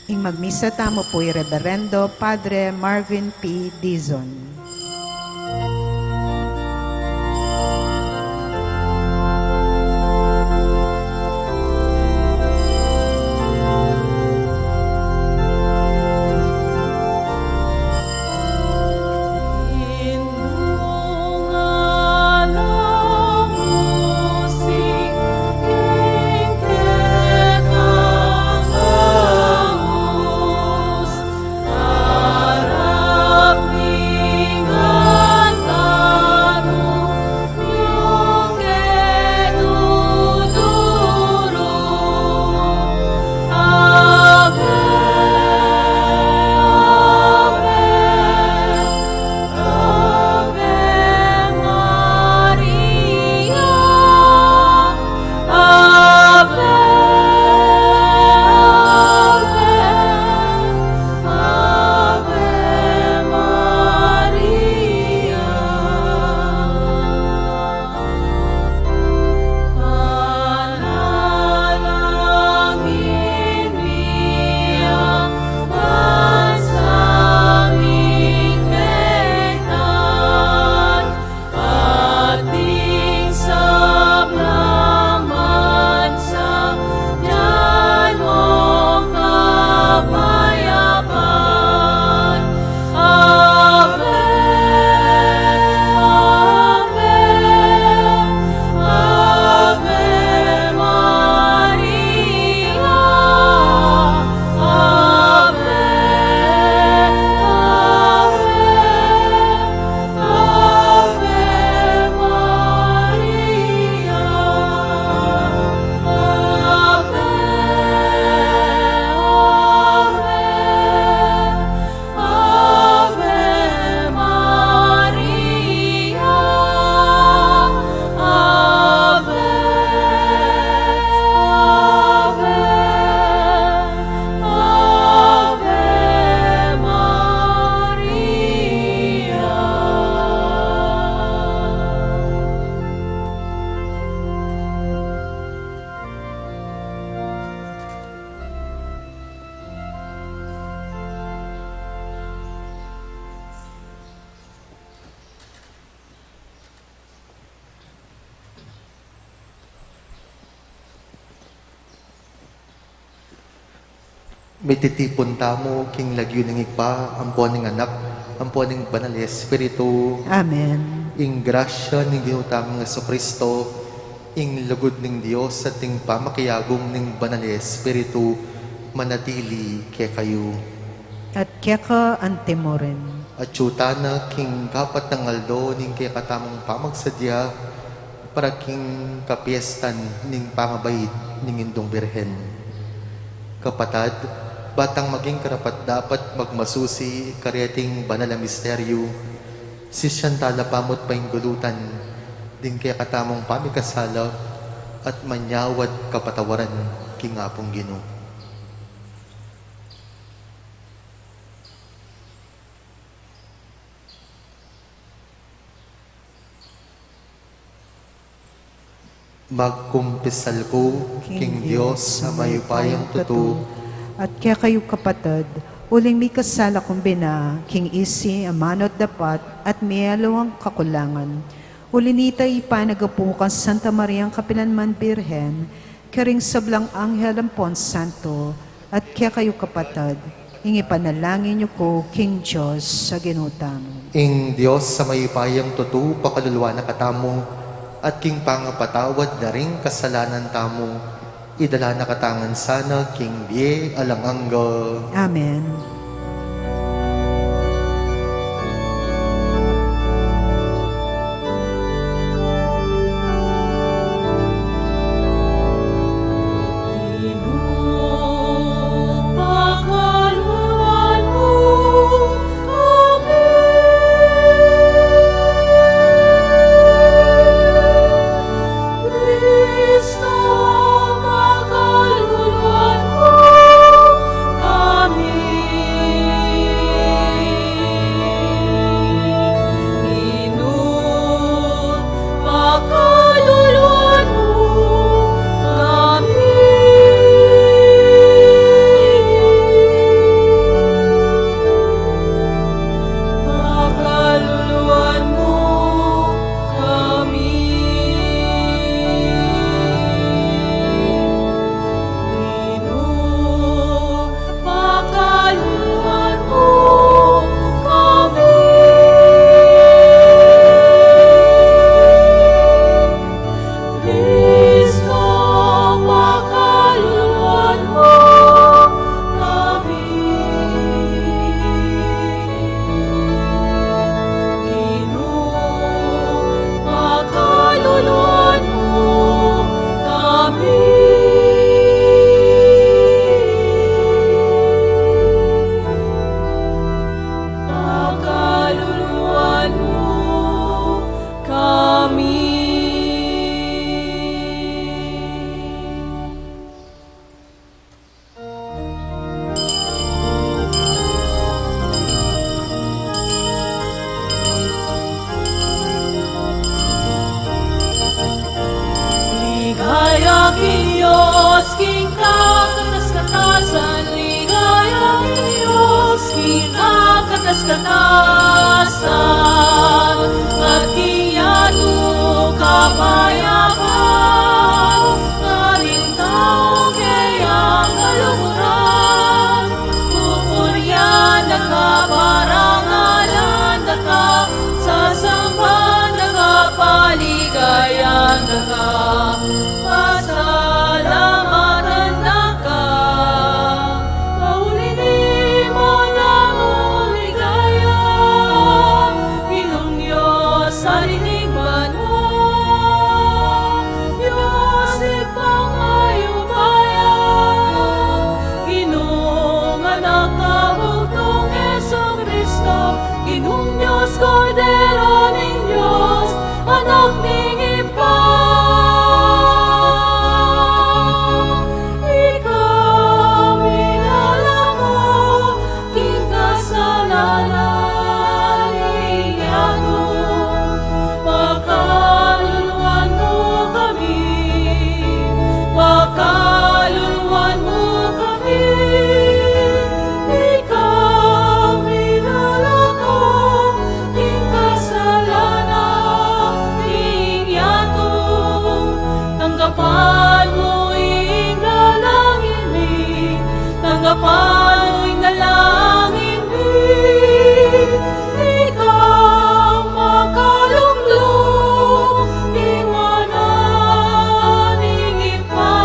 Ing magmisa tamu pu i Reberendo Padre Marvin P. Dizon. Mititipun tamu king lagyu ning Ibpa, ampo ning Anak, ampo ning Banal a Espiritu. Amen. Ing grasya ning Ginu tamung Jesucristo, ing lugud ning Dios, at ing pamakiagung ning Banal a Espiritu, manatili kekayu. At keka antimurin. Atyu tana king kapat nang aldo ning kekatamung pamagsadya, para king kapiestan ning pangabait ning Indung Birhen. Kapatad, ba tang maging karapat-dapat magmasusi kareting banal a misteryu, sisian tala pamut painggulutan ding kekatamung pamikasala at manyawad kapatawaran king Apung Ginu. Magkumpisal ku king Dios a mayupayang tutu, at kekayu kapatad, uling mikasala kung bina king isi, amanu at dapat, at mialiwang kakulangan. Uli nita, ipanagapu ku kang Santa Mariang kapilanman Birhen, karing sablang anghel ampon santo, at kekayu kapatad, ing ipanalangin yu ku king Dios a Ginu tamu. Ing Dios a mayupayang tutu pakaluluan na katamu, at king pangapatawad da ring kasalanan tamu, idala na katamu ngan sana king bie alang angga. Amen. Katasan at king yatu kapayapan, karin tau keyang kaluguran, pupurian da ka, parangalan da ka, sasamban da ka, paligayan da ka, pasalamatan da ka. Mauli ning ligaya, Ginung Dios, Ari ning banua, Dios Ibpang mayupaya, Ginung Anak a bugtung Jesucristo, Ginung Dios, Kordero ning Dios, Anak ning Ibpa. Ika minalako king kasalanan ning yatu, pakaluluan mu kami, pakaluluan mu kami. Ika minalako king kasalanan ning yatu, tanggapan mu ing dalangin mi, tanggapan mu ing dalangin mi. Ika makalulu king wanan ning Ibpa,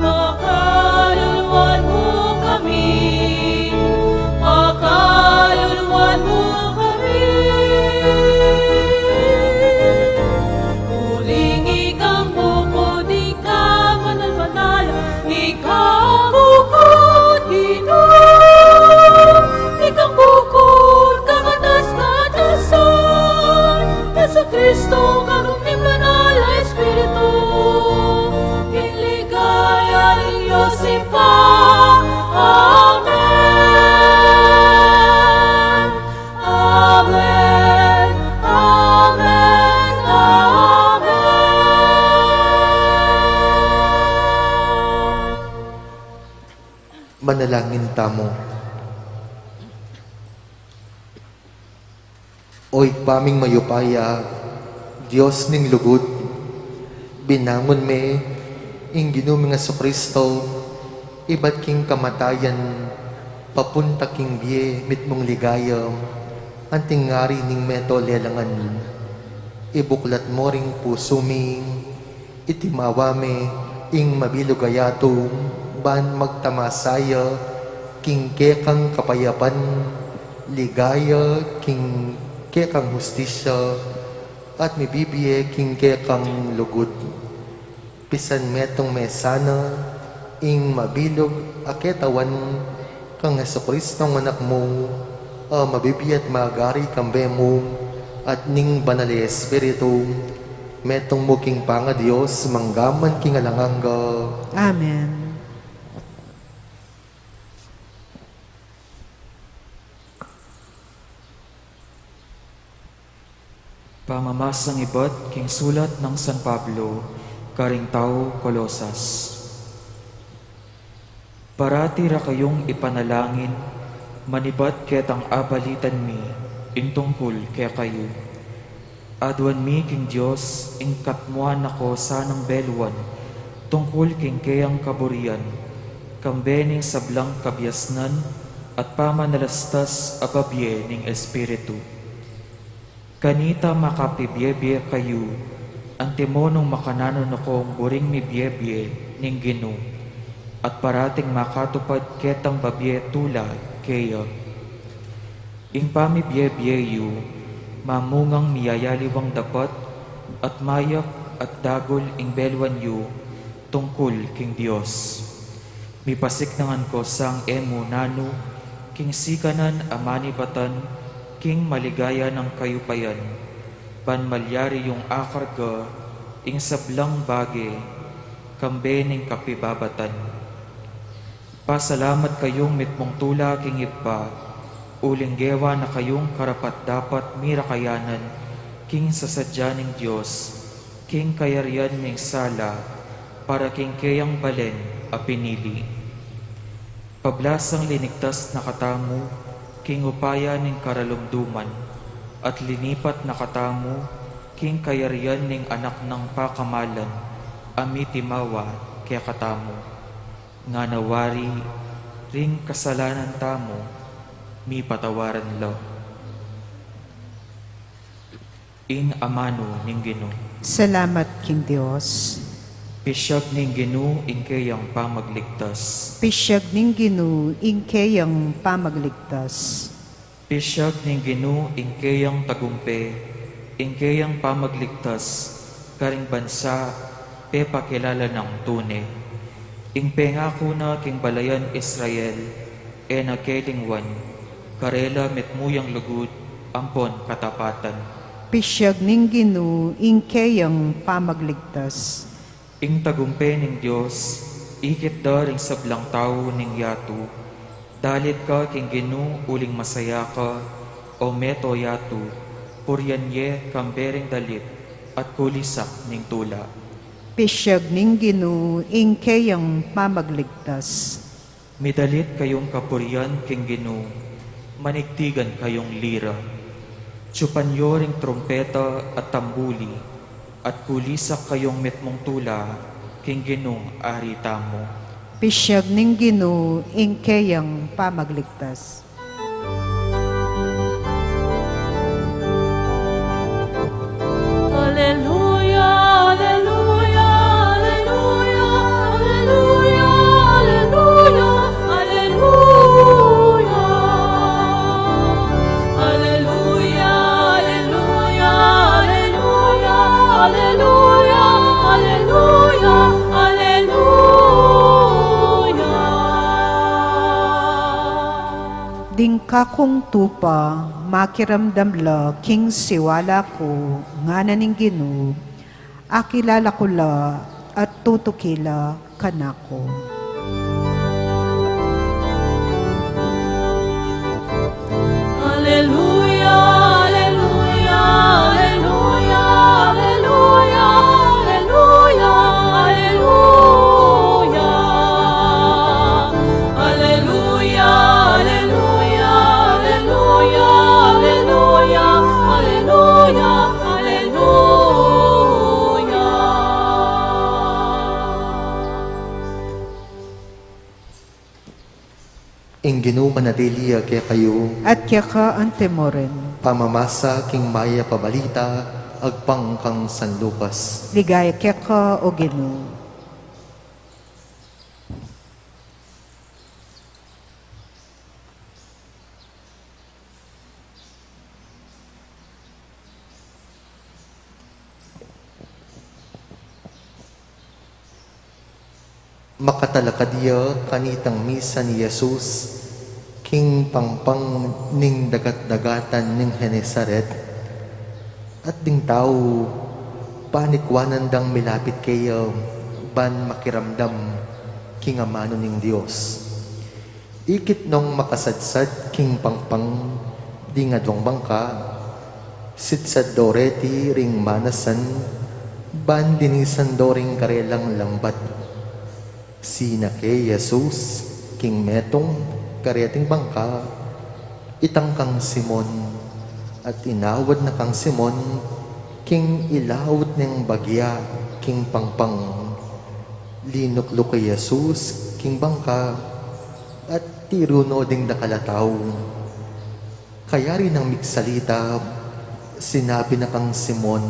pakaluluan mu kami, pakaluluan mu kami. Uling ikang bukud, ikang banal-banal, ikang bukud Ginu, ikang bukud kakatas-katasan, Jesucristo, kagum ning Banal a Espiritu, king ligaya ning Dios Ibpa. Amen. Amen. Amen. Amen. Manalangin tamu. O Ibpa ming mayupaya, Dios ning lugud, binangun me ing Ginu ming Jesucristo ibat king kamatayan, papunta king bie mitmung ligaya, anting ngari ning meto lelangan. Ibuklat mu ring pusu mi, itimawa me ing mabilug a yatu, ban magtamasa ya king kekang kapayapan, ligaya king kekang hustisya, at mibibie king kekang lugud. Pisan metung me sana ing mabilug a ketawan kang Jesucristong Anak mu, a mabibie at magari kambe mu at ning Banal a Espiritu, metung mu king pangaDios, mangga man king alang angga. Amen. Pamamasang ibat king sulat nang San Pablo karing tau Colosas. Parati ra kayung ipanalangin, manibat ketang abalitan mi ing tungkul kekayu. Aduan mi king Dios ing katmuan na ko sanang beluan tungkul king keyang kaburian, kambe ning sablang kabiasnan at pamanalastas a babie ning Espiritu. Kanita makapibie-bie kayu, antimo nung makananu na kong buring mibie-bie ning Ginu, at parating makatupad ketang babie tula keya. Ing pamibie-bie yu, mamungang miyayaliwang dapat at mayap at dagul ing beluan yu tungkul king Dios. Mipasiknangan ko sang e mu nanu king sikanan a manibatan king maligaya nang kayupayan, ban malyari yung akarga ing sablang bage kambe ning kapibabatan. Pasalamat kayung mitmung tula king Ibpa, uling gewa na kayung karapat-dapat mirakayanan king sasadya ning Dios, king kayarian ming sala, para king keyang balen a pinili. Pablasang linigtas na katamu king upaya ning karalumduman, at linipat na katamu king kayarian ning Anak nang pakamalan, a mitimawa kekatamu. Ngana wari, ring kasalanan tamu, mipatawaran la. Ing amanu ning Ginu. Salamat king Dios. Pisyag ning Ginu ing keyang pamagligtas. Pisyag ning Ginu ing keyang pamagligtas. Pisyag ning Ginu ing keyang tagumpe, ing keyang pamagligtas, karing bansa pepakilala nang tune. Ing pengaku na king balayan Israel, e na kelingwan, karela mitmu yang lugud ampon katapatan. Pisyag ning Ginu ing keyang pamagligtas. Ing tagumpe ning Dios, ikit da ring sablang tau ning yatu. Dalit ka king Ginu uling masaya ka, o meto yatu, purian ye kambe ring dalit at kulisak ning tula. Pisyag ning Ginu ing keyang pamagligtas. Midalit kayung kapurian king Ginu, manigtigan kayung lira. Tsupan yo ring trumpeta at tambuli, at kulisak kayung mitmung tula king Ginung Ari tamu. Pisyag ning Ginu ing keyang pamagligtas. Aleluya, aleluya, aleluya, aleluya, aleluya, aleluya. Aleluya, aleluya, aleluya, aleluya, aleluya, aleluya. Ding kakung tupa, makiramdam la king siwala ku, ngana ning Ginu, akilala ku la at tutuki la kanaku. Aleluya, aleluya, aleluya, aleluya, aleluya. Aleluya, aleluya, aleluya, aleluya, aleluya, aleluya. Ing Ginu manatili ya kekayu. At keka antimurin. Pamamasa king Mayap a Balita agpang kang San Lucas. Ligaya keka, o Ginu. Makatalakad ya kanitang misa ni Jesus king pangpang ning dagat-dagatan ning Genesaret, at ding tau panikwanan dang milapit keya ban makiramdam king amanu ning Dios. Ikit nong makasadsad king pangpang ding adwang bangka, sidsad do reti ring manasan, ban linisan do ring karelang lambat. Sinake Jesus king metung kareting bangka, itang kang Simon, at inawad na kang Simon king ilaut neng bagya king pangpang. Linukluk i Jesus king bangka, at tiru no ding dakal a tau. Kayari nang migsalita, sinabi na kang Simon,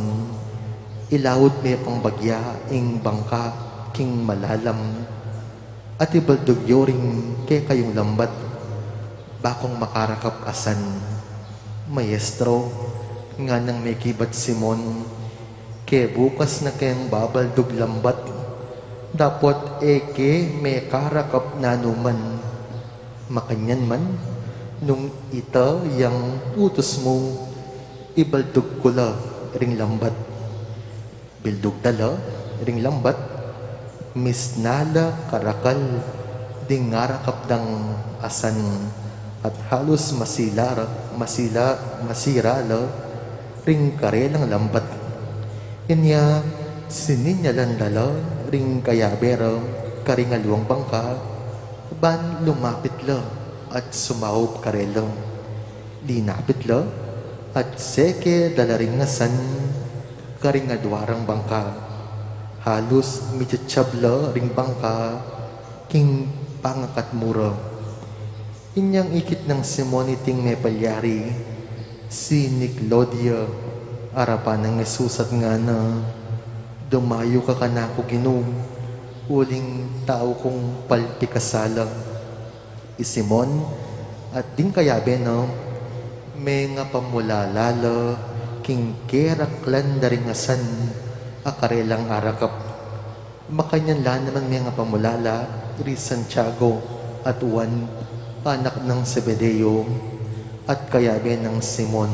"Ilaut me pang bagya ing bangka king malalam, at ibaldug yo ring kekayung lambat, bakung makarakap asan." "Maestro," nganang mekibat Simon, "ke bukas na keng babaldug lambat, dapot e ke mekarakap nanuman. Makanyan man, nung ita yang utus mu, ibaldug ku la ring lambat." Bildug da la ring lambat, misna la karakal ding arakap dang asan, at halus masila, masila, masira la ring karelang lambat. Inya sininyalan da la ring kayabe ra karing aliwang bangka, ban lumapit la at sumaup karela. Linapit la at seke da la ring asan karing adua rang bangka. Halus mitsatsab la ring bangka king pangakatmu ra. Inyang ikit nang Simon iting mepalyari, si Niclodia, arapan nang Jesus at ngana, "Dumayu ka kanaku, Ginu, uling tau kung palpikasala." I Simon at ding kayabe na mengapamulala la king keraklan da ring asan a karelang arakap. Makanyan la naman mengapamulala ri Santiago at Juan, anak nang Zebedeo, at kayabe nang Simon.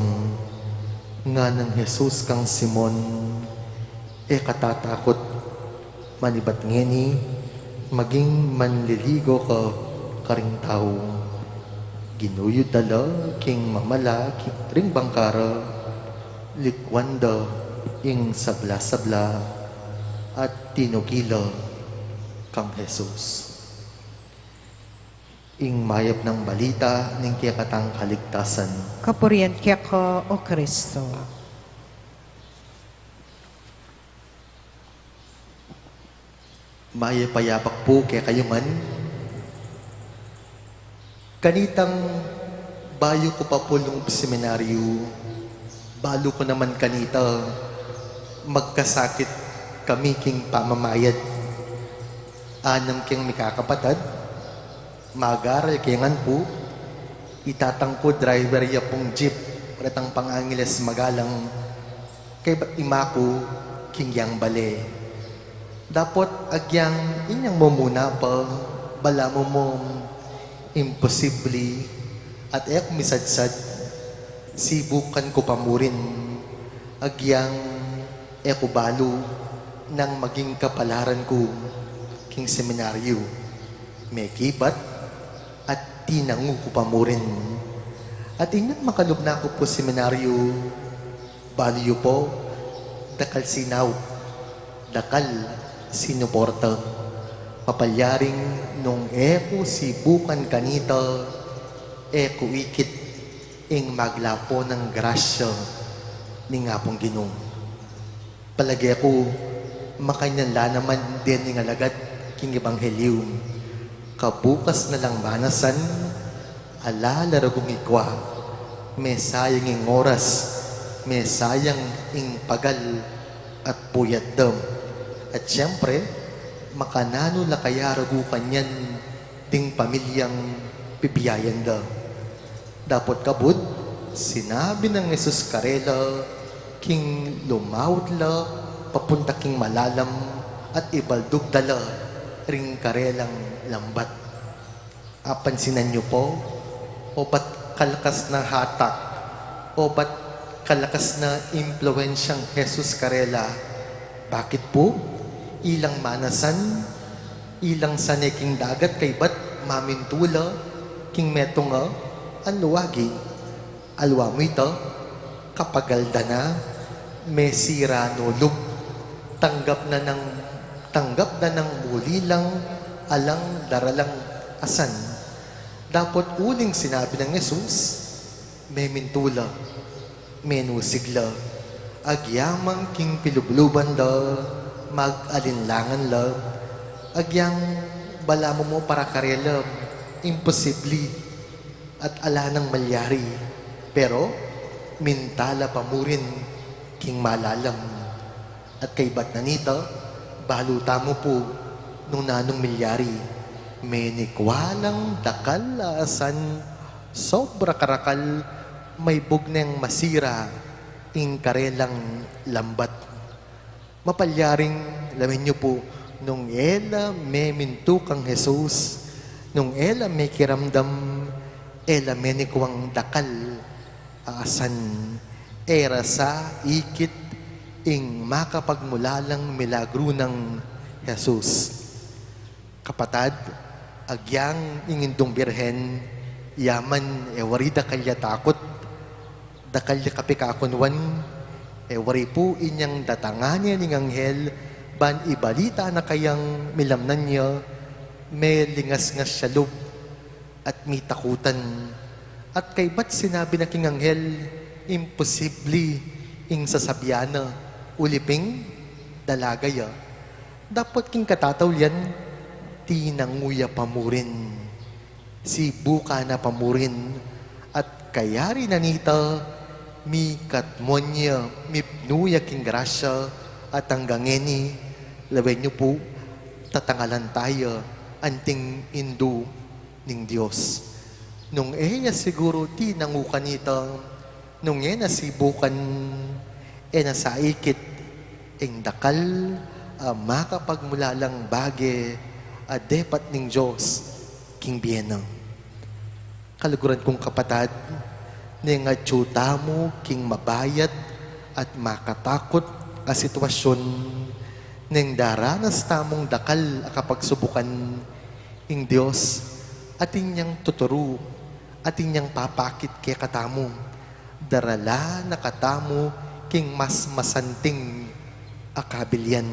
Nganang Jesus kang Simon, "E ka tatakut, manibat ngeni, maging manliligaw ka karing tau." Ginuyud da la king mamala ki-, ring bangka ra, likwan da ing sabla-sabla, at tinuki la kang Jesus. Ing mayap nang balita ning kekatang kaligtasan. Kapurian keka, O Kristo. Mayap a yabak pu kekayu ngan. Kanitang bayu ku pa pu lungub seminaryo, balu ku naman kanita magkasakit kami king pamamayad. Anam keng mikakapatad, mag-aral ke ngan pu, itatang ku driver ya pung jeep, retang pang-Angeles magalang, kaybat ima ku king yang bale. Dapot agyang inyang mumuna pa, balamu mung imposible, at e ku misadsad, sibukan ku pa mu rin, agyang e ku balu nang maging kapalaran ku king seminaryo. Mekibat at tinangu ku pa mu rin. At inyang makalub na ku pu seminaryo, balu yu pu, dakal sinaup, dakal sinuporta. Mapalyaring nung e ku sibukan kanita, e ku ikit ing maglapo nang grasya ning Apung Ginu. Palage ku, makanyan la naman dening alagad king ebanghelyo. Kabukas na lang manasan, ala la ragung ikwa, mesayang ing oras, mesayang ing pagal at puyat da. At siyempre, makananu la kaya ragu kanyan ding pamilyang bibiyayan da. Dapot kabud, sinabi nang Jesus karela, king lumaut la papunta king malalam at ibaldug da la ring karelang lambat. Apansinan yu pu, obat kalakas na hatak, obat kalakas na impluensyang Jesus karela. Bakit pu? Ilang manasan, ilang sane king dagat kaybat mamintu la king metung a anluagi. Alwa mu ita, kapagal da na, mesira no lub, tanggap na nang, tanggap na nang muli lang alang daralang asan. Dapot uling sinabi nang Jesus, memintu la, menusig la, agyamang king pilubluban da, mag-alinlangan la, agyang balamu mu para karela, imposible, at ala nang malyari, pero minta la pa mu rin king malalam. At kaybat na nita, balu tamu pu nung nanung milyari, menikwa lang dakal a asan, sobra karakal, maibug neng masira ing karelang lambat. Mapalyaring lawen yu pu, nung e la memintu kang Jesus, nung e la mekiramdam, e la menikwang dakal a asan, e ra sa ikit ing makapagmulalang milagru nang Jesus. Kapatad, agyang ing Indung Birhen, ya man e wari dakal ya takut, dakal ya kapikakunwan, e wari pu inyang datangan ya ning anghel, ban ibalita na kayang milamnan ya, melingasngas ya lub, at mitakutan, At kaybat sinabi na king anghel, imposible ing sasabian na, uli pin dalaga ya. Dapot king katataulian, tinangu ya pa murin. Sibukan na pa murin, at kayari na nita, mikatmuan ya, mipnu ya king grasya, at anggang ngeni, lawen yu pu, tatangalan taya anting indu ning Dios. Nung e ya siguru tinangu kanita, nung e na sibukan, e na saikit ing dakal a makapagmulalang bage a depat ning Dios king bie na. Kaluguran kung kapatad, neng atyu tamu king mabayat at makatakut a sitwasyun, neng daranas tamung dakal a kapagsubukan, ing Dios atin yang tuturu, atin yang papakit kekatamu, daralan na katamu king mas masanting a kabilian.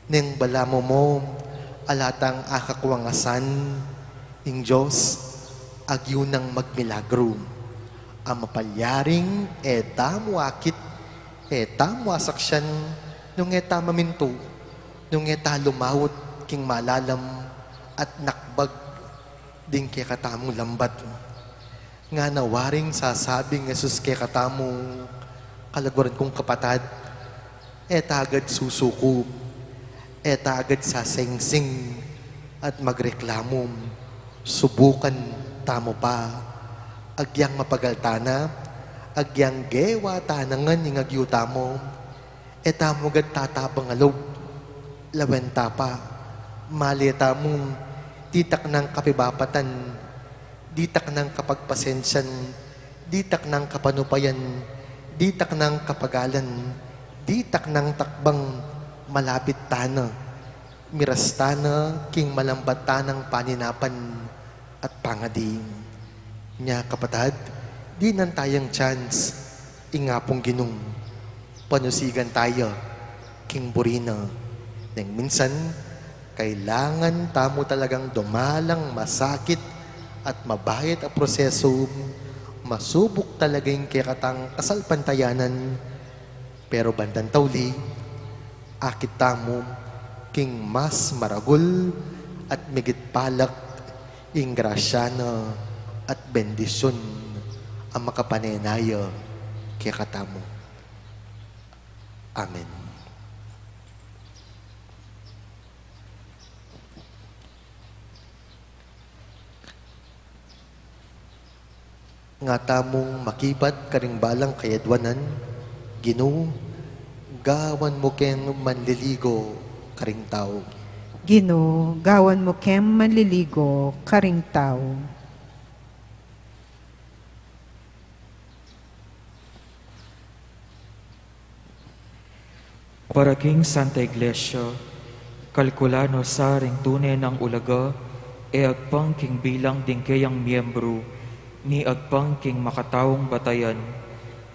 Neng balamu mu, ala tang akakuangasan, ing Dios agyu nang magmilagru. A mapalyaring e tamu akit, e tamu asaksian, nung e ta mamintu, nung e ta lumawut king malalam at nakbag ding kekatamung lambat. Ngana waring sasabing Jesus kekatamu, kaluguran kung kapatad, e ta agad susuku, e ta agad sasengsing at magreklamu. Subukan tamu pa. Agyang mapagal tana, agyang gewa tana ngan ing agyu tamu, e tamu agad tatabang a lub. Lawen ta pa, male tamu, ditak nang kapibapatan, ditak nang kapagpasensian, ditak nang kapanupayan, ditak nang kapagalan, ditak nang takbang malapit tana, miras tana king malambat tanang paninapan at pangadi. Nya kapatad, dinan tayang chance, ing Apung Ginu, panusigan taya king buri na. Neng minsan, kailangan tamu talagang dumalang masakit at mabayat a proseso, masubuk talaga ing kekatang kasalpantayanan, pero bandang tauli, akit tamu king mas maragul at migit palak ing grasya na at bendisyun a makapanenaya kekatamu. Amen. Nga tamung makibat karing balang kayadwanan, Ginu, gawan mu keng manliligo karing tau. Ginu, gawan mu keng manliligo karing tau. Para king Santa Iglesia, kalkulan no sa ring tune nang ulaga, e agpang king bilang ding keyang miyembru, ni agpang king makataung batayan,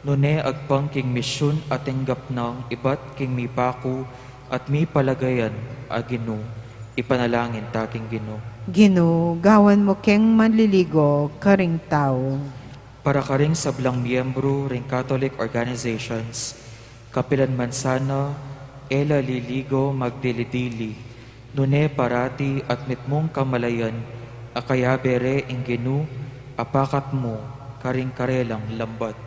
nune agpang king misyun a tinggap nang ibat king mipaku at mipalagayan a Ginu, ipanalangin ta king Ginu. Ginu, gawan mu keng manliligo karing tau. Para karing sablang miyembru ring Catholic organizations, kapilan man sana e la liligo magdili-dili, nune parati at mitmung kamalayan a kayabe re ing Ginu a pakat mu karing karelang lambat.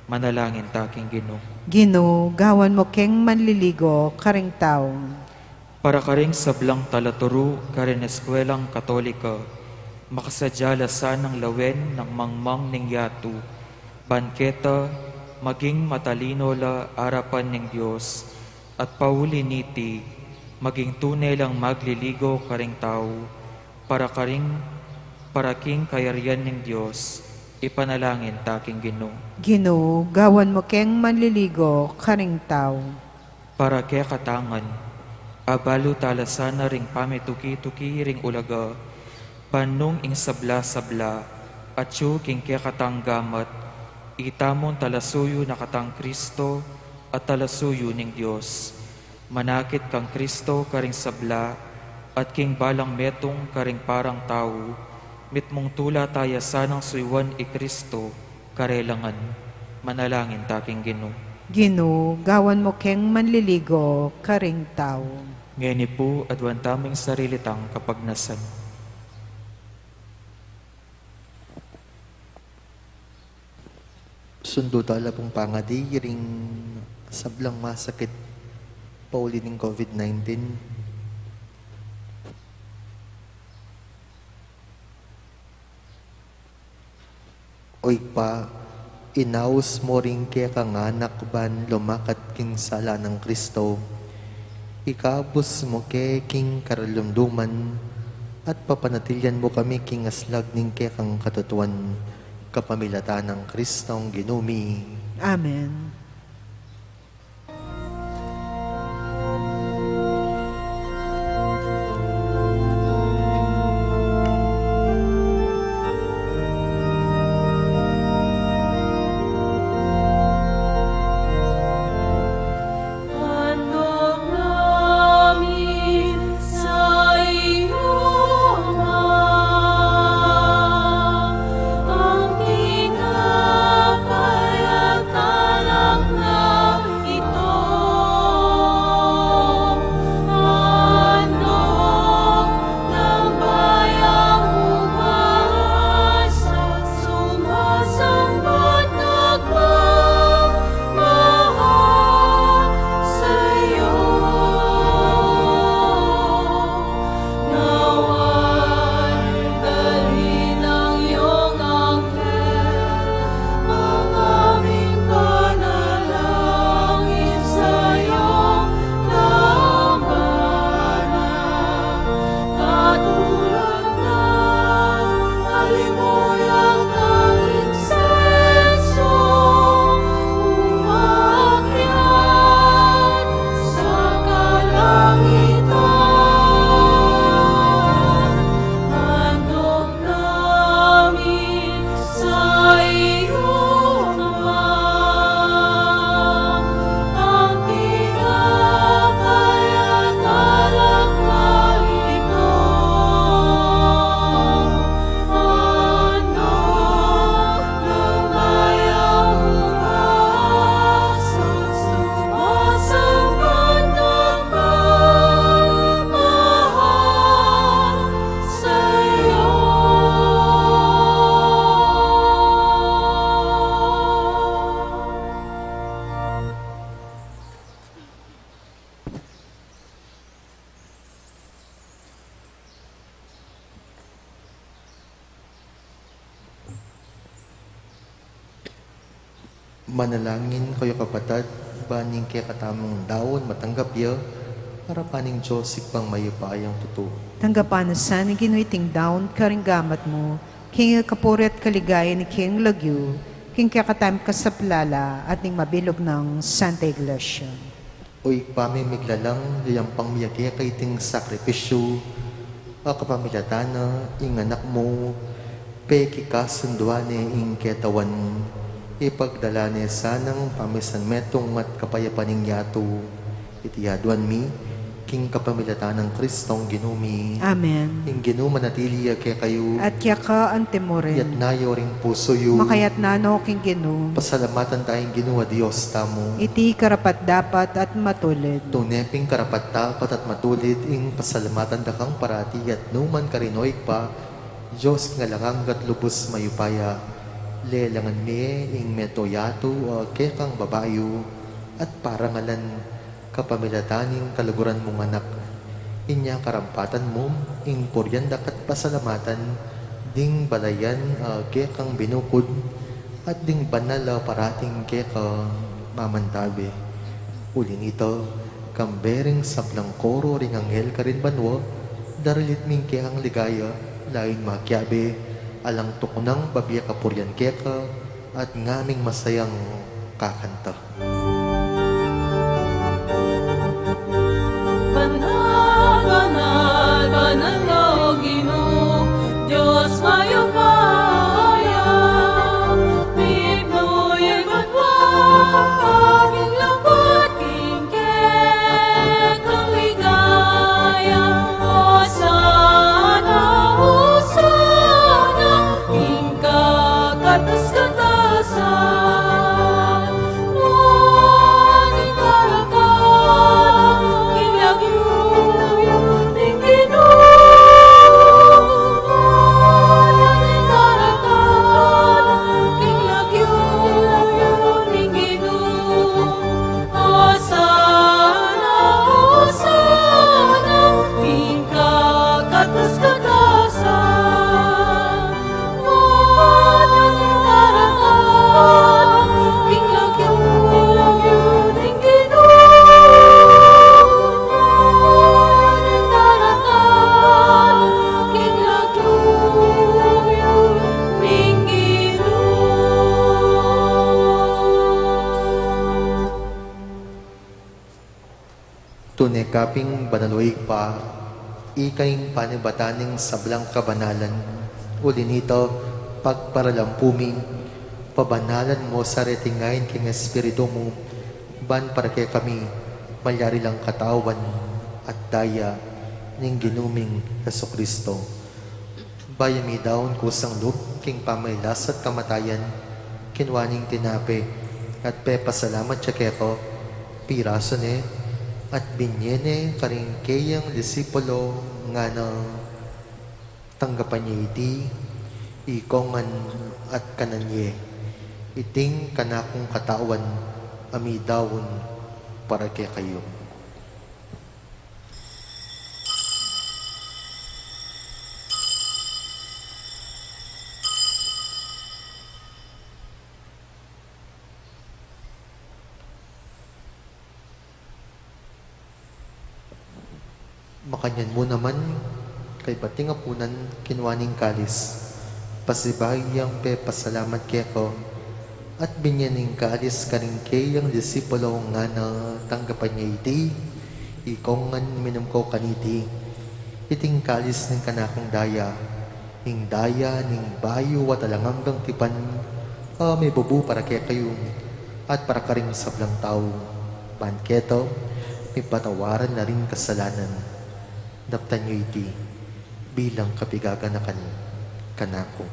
Manalangin ta king Ginu. Ginu, gawan mu keng manliligo karing tau. Para karing sablang talaturu karing Eskwelang Katolika, makasadya la sanang lawen nang mangmang ning yatu, ban keta maging matalino la arapan ning Dios, at pauli niti, maging tune lang magliligo karing tau, para karing, para king kayarian ning Dios, ipanalangin ta king Ginu. Ginu, gawan mu keng manliligo karing tau. Para kekatang ngan, abalu tala sana ring pamituki-tuki ring ulaga, ban nung ing sabla-sabla, atyu king kekatang gamat, itamun talasuyu na katang Kristo, at talasuyu ning Dios. Manakit kang Kristo karing sabla, at king balang metung karing parang tau, Mitmung tula ta ya sanang suyuan i Kristo, karelang manalangin ta king Ginu. Ginu, gawan mu keng manliligo karing tau. Ngeni pu, aduan tamu ing sarili tang kapagnasan. Sundu tala pung pangadi ring sablang masakit pauli ning COVID nineteen. O Ibpa, inaus mu ring kekang anak ban lumakat king sala nang Kristo. Ikabus mu ke king karalumduman at papanatilian mu kami king aslag ning kekang katutuan. Kapamilatan nang Kristong Ginu mi. Amen. Manalangin kayu, kapatad, ban ing kekatamung daun matanggap ya arapan ning Dios Ibpang mayupayang tutu. Tanggapan na sa ning Ginu iting daun karing gamat mu, king kapurian at kaligayan ning kayang lagyu, king kekatamung kasaplalan at ning mabilug nang Santa Iglesia. O Ibpa ming miglalang, yayampang mi ya keka iting sakripisyu, a kapamilatan na ing Anak mu, pekikasunduan ne ing ketawan, ipagdala ne sanang pamisanmetung at kapayapan ing yatu. Iti aduan mi king kapamilatan nang Kristong Ginu mi. Amen. Ing Ginu manatili ya kekayu. At keka antimurin. Iyatas yu ring pusu yu. Makayatas no king Ginu. Pasalamatan taya ing Ginu a Dios tamu. Iti karapat-dapat at matulid. Tune pin karapat-dapat at matulid ing pasalamatan da kang parati at nukarin man, O Ibpa, Dios king alang angga at lubus mayupaya. Lelangan mi ing metung yatu a kekang babayu at parangalan kapamilatan ning kaluguran mung Anak. Inya karampatan mu ing purian daka at pasalamatan ding balayan a kekang binukud at ding banal a parating keka mamantabe. Uli na nita, kambe ring sablang koro ring anghel karin banua, daralit mi ing kekang ligaya, lalu makiabe, alang tuknang babie kapurian keka, at ngaming masayang kakanta. Banal, banal, banal ka, O Ginu, Dios mayupaya, mipnu ing banua, king lupa'd king kekang ligaya, Hosana, Hosana. Nung kapin banal, o Ibpa, ika ing panibatan ning sablang kabanalan. Uli na nita, pagparalampu mi, pabanalan mu sa reting ain king Espiritu mu, ban para kekami malyari lang katawan at daya ning Ginu ming Jesucristo. Bayu midaun kusang lub king pamagkasakit at kamatayan, kinua ne ing tinape at pepasalamat ya keka, pirasu ne at binye ne karing keyang disipulo, ngana: Tanggapan ye iti ikong ngan at kanan ye. Iti ing kanakung katawan a midaun para kekayu. Makanyan mu naman, kaybat ning apunan, kinua ne ing kalis, pasibayu yang pepasalamat keka, at binye ne ing kalis karing keyang disipulo, ngana: Tanggapan ye iti ikong ngan, minum kayu kaniti. Iti ing kalis ning kanakung daya, ing daya ning bayu at alang anggang tipan, a mibubu para kekayu at para karing sablang tau, ban keta mipatawaran la ring kasalanan. Daptan yu iti bilang kapaganakan kanaku.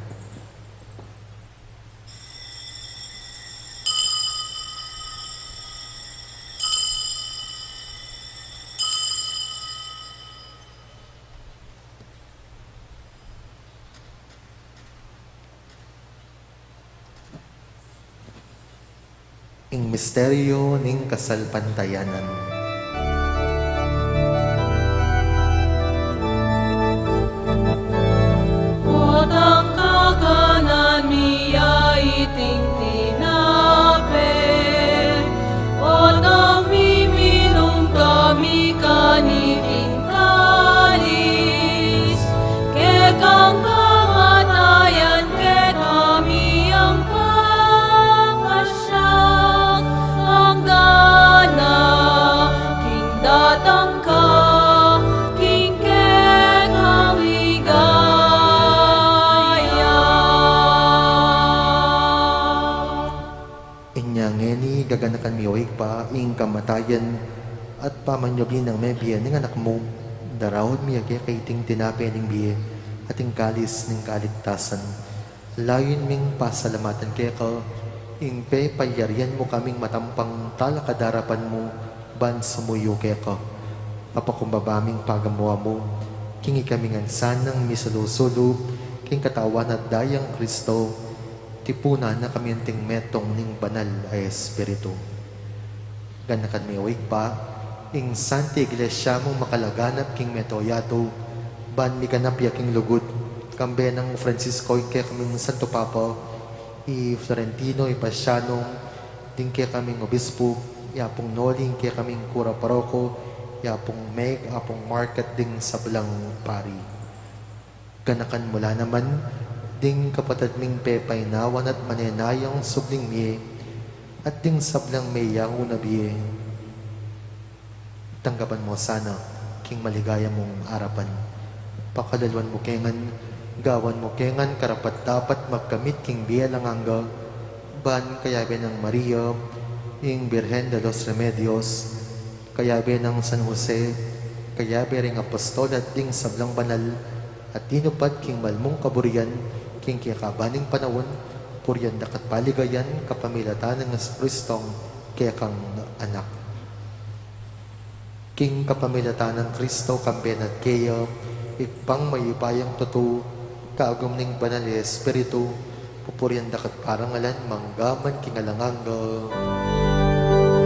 Ing misteryu ning kasalpantayanan. Potang kakanan mi ya iting tinape, potang miminum kami kaniting kalis, kekang kamatayan kekami yang pangasiag, anggang king datang ka king kekang ligaya. Inya ngeni, gaganakan mi, o Ibpa, ing kamatayan at pamanyubli nang mebie ning Anak mu, daraun mi ya keka iting tinape ning bie at ing kalis ning kaligtasan. Layun ming pasalamatan keka ing pepalyarian mu kaming matampang talakad king arapan mu ban sumuyu keka. Papakumbaba ming pagamu-amu king ikami ngan sanang misulu-sulu king katawan at dayang Kristo, tipunan na kami anting metung ning Banal a Espiritu. Ganakan mi, o Ibpa, ing Santa Iglesia mung makalaganap king mabilug a yatu, ban miganap ya king lugud, kambe nang Francisco, ing kekaming Santo Papa, i Florentino, i Paciano, ding kekaming obispo, i Apung Noli, ing kekaming kura paroko, i Apung Meg, Apung Mark, at ding sablang pari. Ganakan mu la naman ding kapatad ming pepainawan at manenayang subling mie, at ding sablang meyangu na bie. Tanggapan mu sana king maligaya mung arapan. Pakaluluan mu ke ngan, gawan mu ke ngan karapat-dapat magkamit king bie alang angga, ban kayabe nang Maria, ing Birhen de los Remedios, kayabe nang San Jose, kayabe ring apostol at ding sablang banal a tinupad king mal mung kaburian king kekaban ning panaun, purian da ka at paligayan kapamilatan nang Jesucristong kekang Anak. King kapamilatan nang Kristo, kambe na at keya, Ibpang mayupayang tutu, kagum ning Banal a Espiritu, pupurian da ka at parangalan mangga man king alang angga. Amen,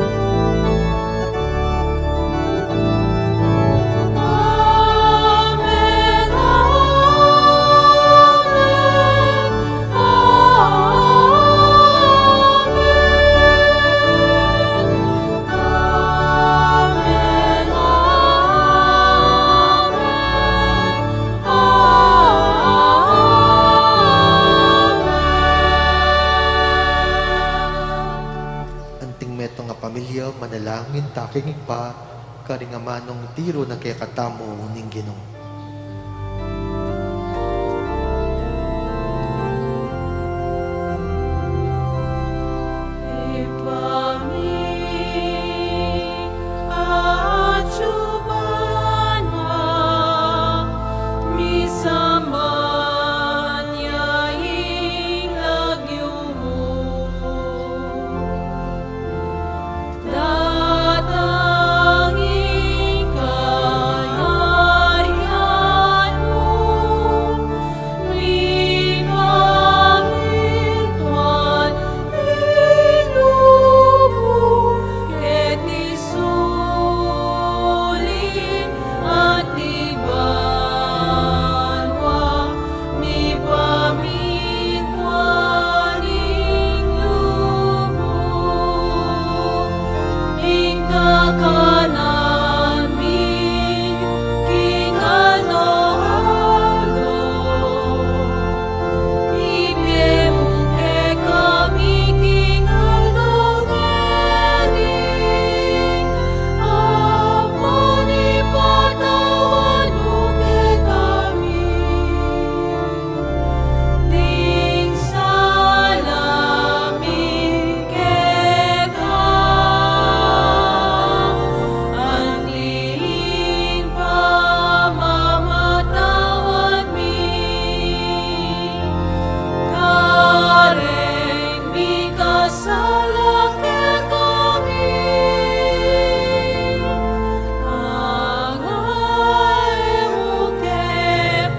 amen, amen, amen, amen, amen. Anting metung a pamilya, manalangin ta king Ibpa, Karing amanung tiru na kekatamu ning Ginu. Datang ing kaharian mu, mipamintuan ing lub mu, keti sulip anti banua, mipamintuan ing lub mu, ing kakanan mi king aldo-aldo, ibie mu kekami king aldo ngeni, ampon ipatawad mu kekami ding sala mi keka, anti ing pamamatawad mi kareng mikasala kekami. Angga e mu ke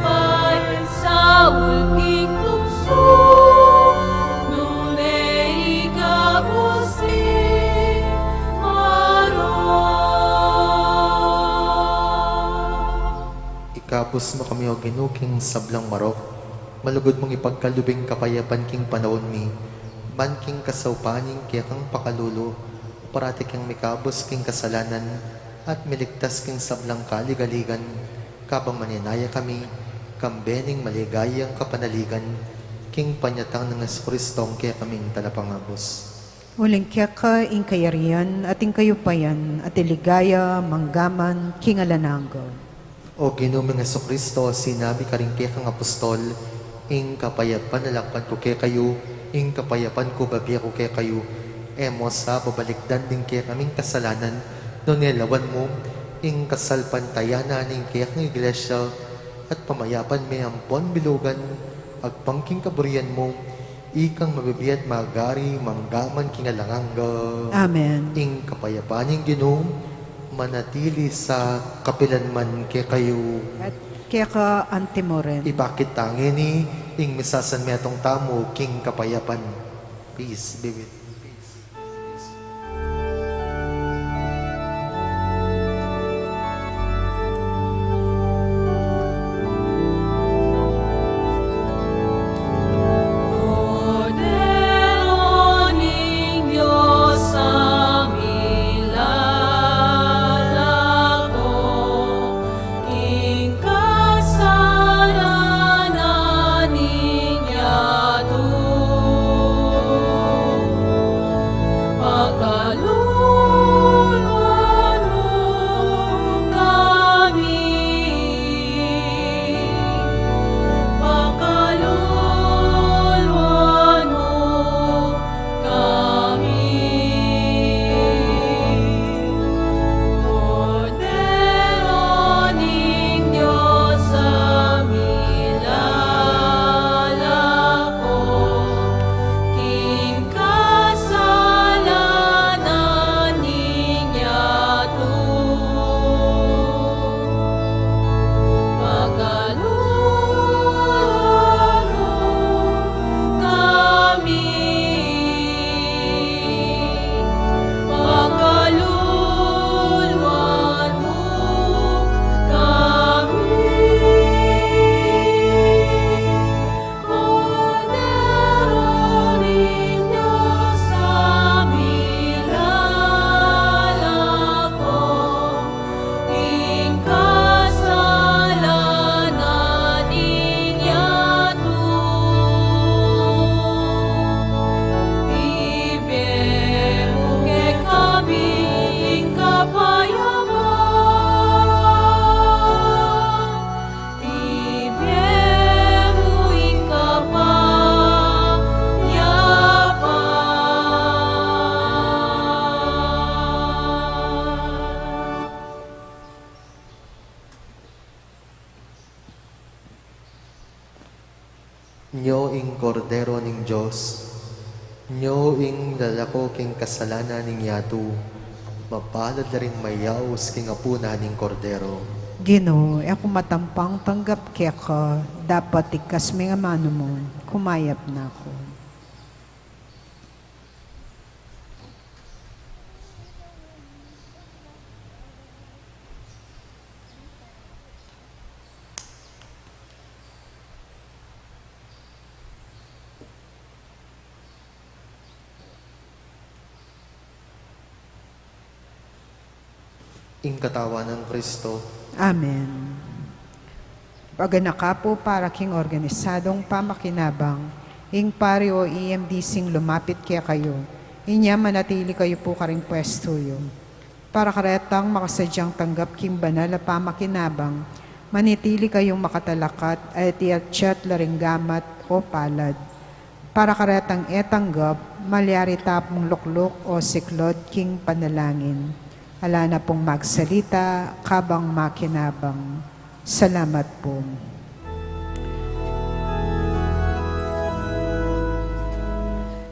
paisaul king tuksu, nune ikabus ing marok. Ikabus mu kami, O Ginu, king sablang marok. Malugud mung ipagkalub ing kapayapan king panaun mi, ban king kasaupan ning kekang pakalulu, parati keng mikabus king kasalanan, at miligtas king sablang kaligaligan, kabang manenaya kami, kambe ning maligayang kapanaligan, king panyatang nang Jesucristo, ing kekaming Talapangabus. Uling keka ing kayarian, at ing kayupayan, at ing ligaya, mangga man king alang angga. O Ginu ming Jesucristo, sinabi karing kekang apostol, ing kapayapan lakwan ku kekayu, ing kapayapan ku babie ku kekayu, e mu sa babalikdan ding kekaming kasalanan, nune lawan mu ing kasalpantayanan ning kekang Iglesia, at pamayapan me ampon bilugan, agpang king kaburian mu, ikang mabibie at magari, mangga man king alang angga. Amen. Ing kapayapan ning Ginu manatili sa kapilan man kekayu. At keka anti mu rin. Ipakit ta ngeni ing misasanmetung tamu king kapayapan. Peace be with you. Kordero ning Dios a milalako king kasalanan ning yatu. Pakaluluan mu kami, pakaluluan mu kami. Kordero ning Dios a milalako Nyo ing Kordero ning Dios, nyo ing lalako king kasalanan ning yatu, mapalad la ring mayaus king apunan ning Kordero. Ginu, e ku matampang tanggap keka, dapot iktas mu ing amanu mu, kumayap na ku. Ing katawan nang Kristo. Amen. Paganaka pu para king organisadong pamakinabang, ing pari o E M D C ing lumapit kekayu, inya manatili kayu pu karing pwestu yu. Para karetang makasadyang tanggap king banal a pamakinabang, manatili kayung makatalakat at iyatsyat la ring gamat o palad. Para karetang e tanggap, malyari ta pung lukluk o siklod king panalangin. Ala na pung magsalita kabang makinabang. Salamat pu.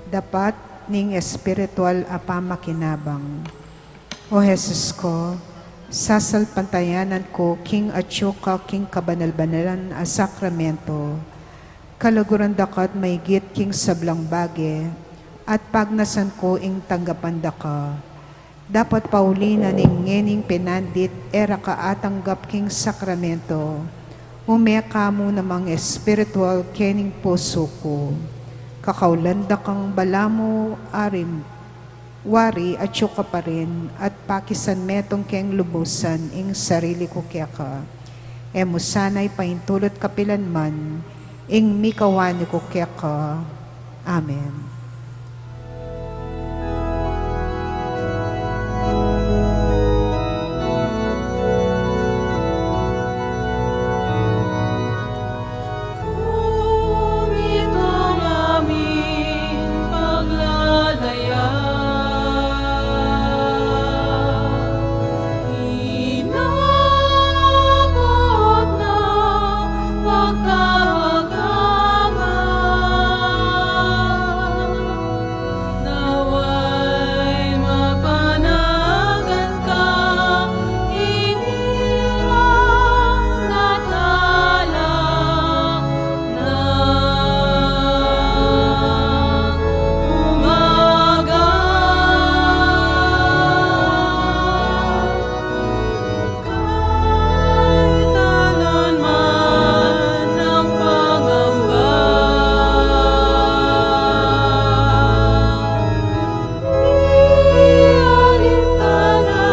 Dapat ning espiritual a pamakinabang. O Jesus ku, sasalpantayanan ku king atyu ka king kabanal-banalan a sakramento. Kaluguran da ka't maigit king sablang bage, at pagnasan ku ing tanggapan da ka. Dapot pauli na ning ngening pinandit e ra ka atanggap king sakramento, ume ka mu namang espiritual kening pusu ku. Kakaulan da kang balamu arim Wari atyu ka pa rin at pakisan metung keng lubusan ing sarili ku keka. E mu sana ipaintulut kapilan man ing mikawani ku keka. Amen. Kumitong aming paglalayag, inabot na pagkawagaman. Nawa'y mapanagan ka, inirang na tala ng umaga. Kahit anuman ang pangamba, ialintana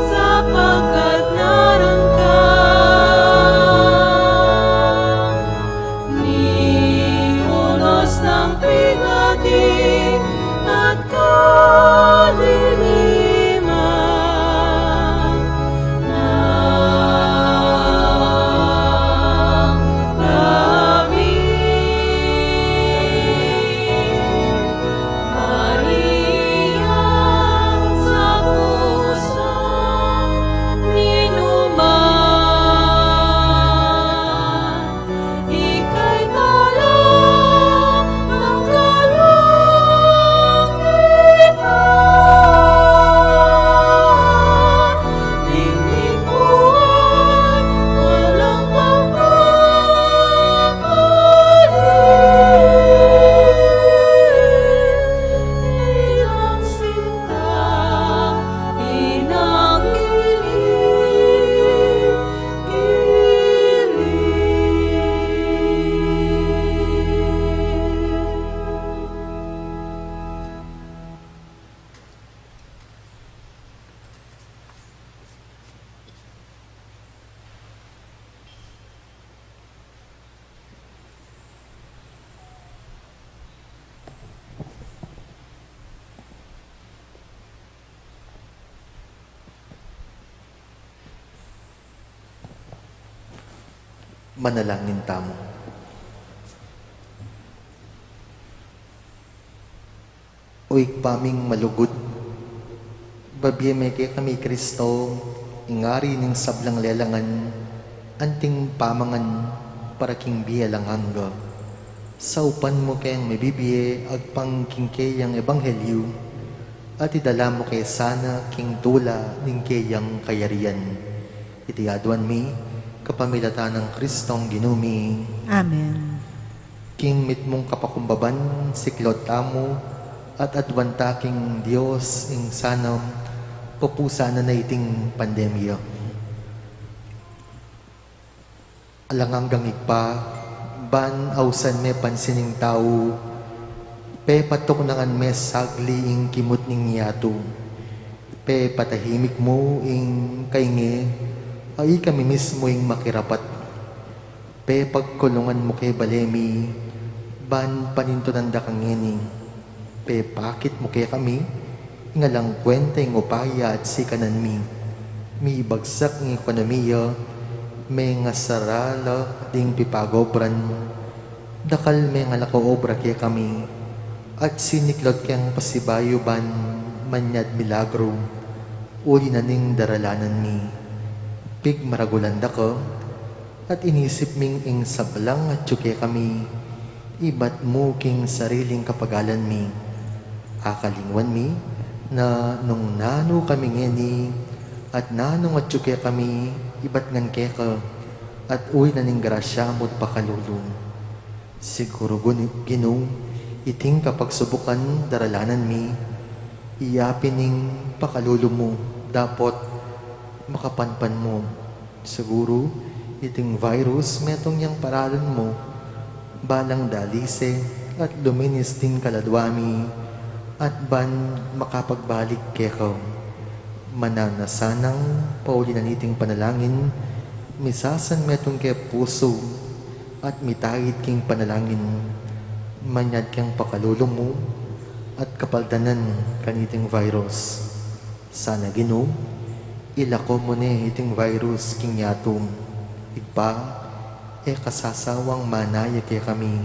sapagkat narang ka. Niunos ng pigati at kadiliman ng labi. Maria sa puso ninuman. Ika'y tala ng kalangitan, ningning buhay, walang pagpapalit. Ilang sinta, inang kilig. Manalangin tamu. O Ibpa ming malugud, babie me kekami i Kristo, ing Ari ning sablang lelangan, anting pamangan para king bie alang angga. Saupan mu keng mibibie agpang king keyang ebanghelyu, at idala mu ke sana king tula ning keyang kayarian. Iti aduan mi kapamilatan nang Kristong Ginu mi. Amen. King mitmung kapakumbaban, siklaud tamu at aduan ta king Dios ing sana papusanan na iting pandemya. Alang anggang Ibpa, ban ausan me pansin ing tau, pepatuknangan me sagli ing kimut ning yatu. Pepatahimik mu ing kainge a ikami mismu ing makirapat. Pepagkulungan mu ke bale mi, ban panintunan da kang ngeni. Pepakit mu kekami ing alang kwenta ing upaya at sikanan mi. Mibagsak ing ekonomiya, mengasarala ding pipagobran, dakal mengalako obra kekami, at siniklaud keng pasibayu ban manyad milagru, uli na ning daralanan mi. Pigmaragulan da ka, at inisip ming ing sablang atyu kekami, ibat mu king sariling kapagalan mi. Akalingwan mi na nung nanu kami ngeni, at nanung atyu kekami, ibat ngan keka, at uli na ning grasya mu't pakalulu. Siguru, Ginu-, Ginu, iting kapagsubukan daralanan mi, iya pin ing pakalulu mu, dapot makapanpan mu. Siguru, iting virus metung yang paralun mu, balang dalise at luminis ding kaladua mi, at ban makapagbalik keka. Mananu na sanang pauli na niting panalangin, misasan metung ke pusu, at mitaid king panalangin, manyad keng pakalulu mu, at kapaldanan kaniting virus. Sana, Ginu, ilako mu ne iting virus king yatu. Ibpa, e ka sasawang manaya kekami.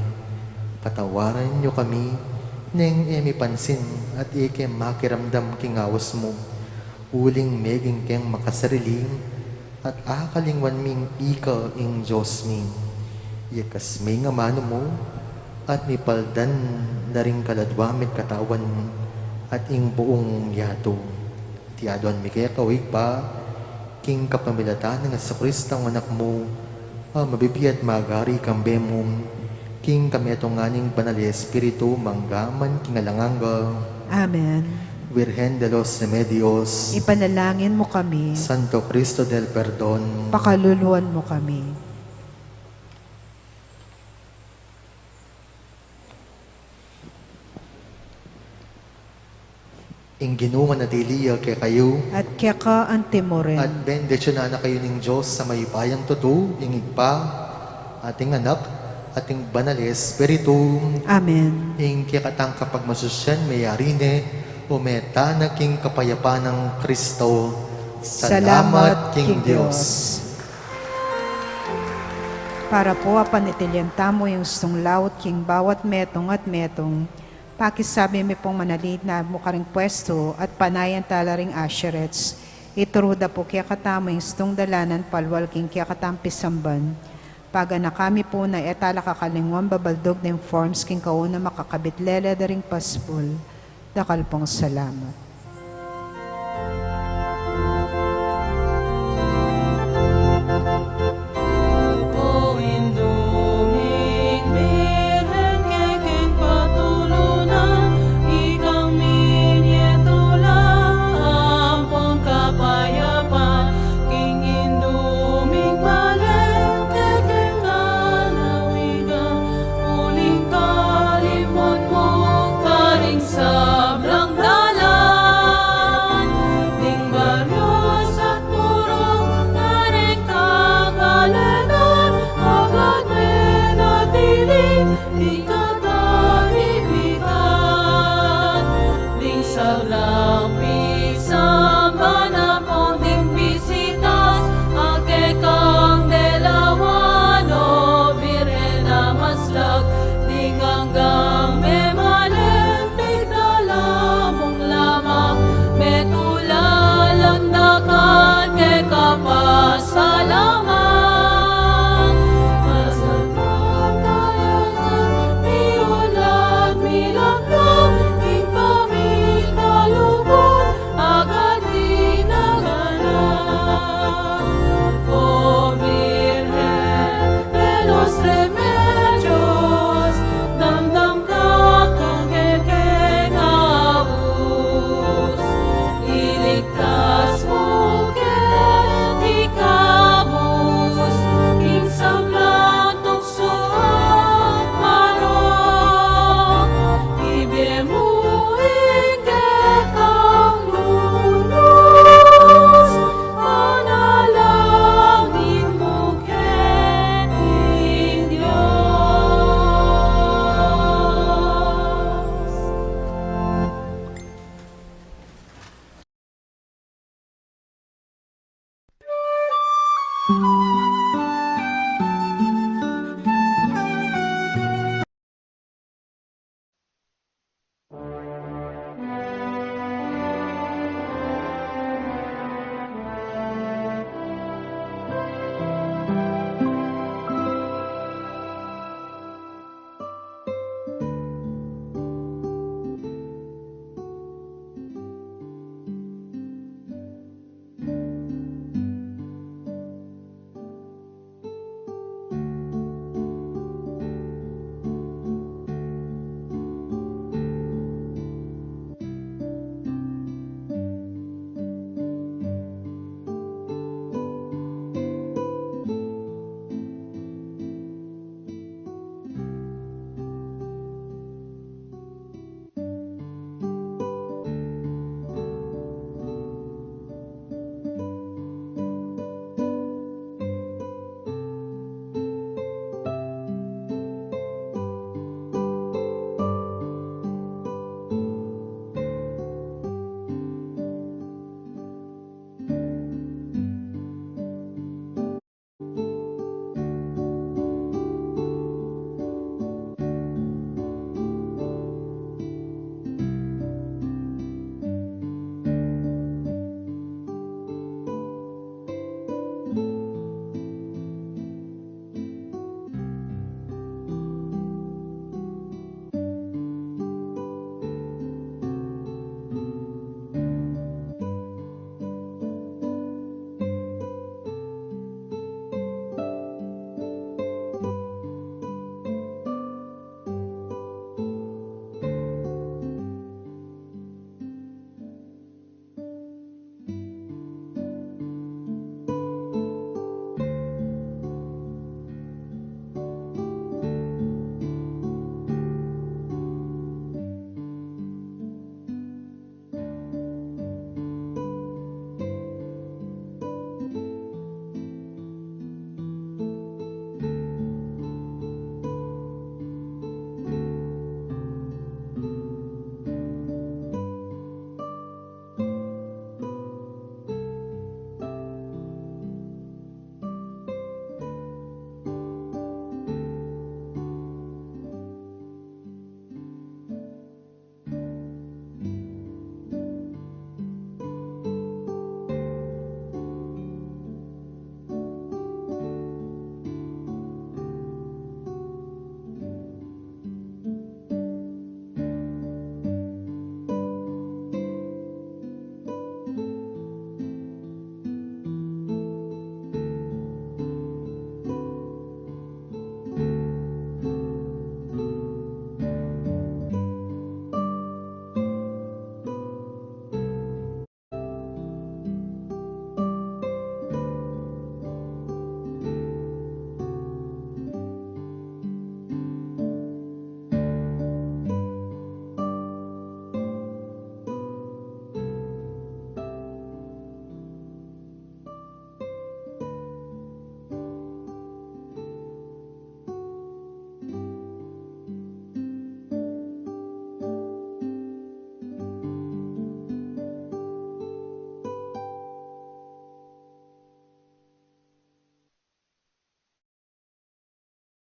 Patawaran yu kami neng e mi pansin at e ke makiramdam king aus mu. Uling meging keng makasarili at akalingwan ming ika ing Dios mi. Iyakas me ing amanu mu at mipaldan da ring kaladua mi't katawan at ing buung yatu. Iti aduan mi keka, o Ibpa, king kapamilatan nang Jesucristo, ing Anak mu, a mabibie at magari kambe mu, king kametungan ning Banal a Espiritu, mangga man king alang angga. Amen. Virgen de los Remedios, ipanalangin mu kami. Santo Cristo del Perdon, pakaluluan mu kami. Ing Ginu manatili ya kekayu. At keka antimurin. At bendisyunan na kayu ning Dios a mayupayang tutu, ing Ibpa, at ing Anak, at ing Banal a Espiritu. Amen. Ing kekatang kapagmasusyan meyari ne, ume tana king kapayapan nang Kristo. Salamat king Dios. Para pu a panatilian tamu ing stung laut king bawat metung at metung, pakisabi mi pung manatili na mu karing pwestu at panayan tala ring usherettes. Ituru da pu kekatamu ing stung dalanan palual king kekatang pisamban. Paganakan mi pu na e tala kakalingwan babaldug ding forms king kauna makakabit lele da ring paspul. Dakal pung salamat.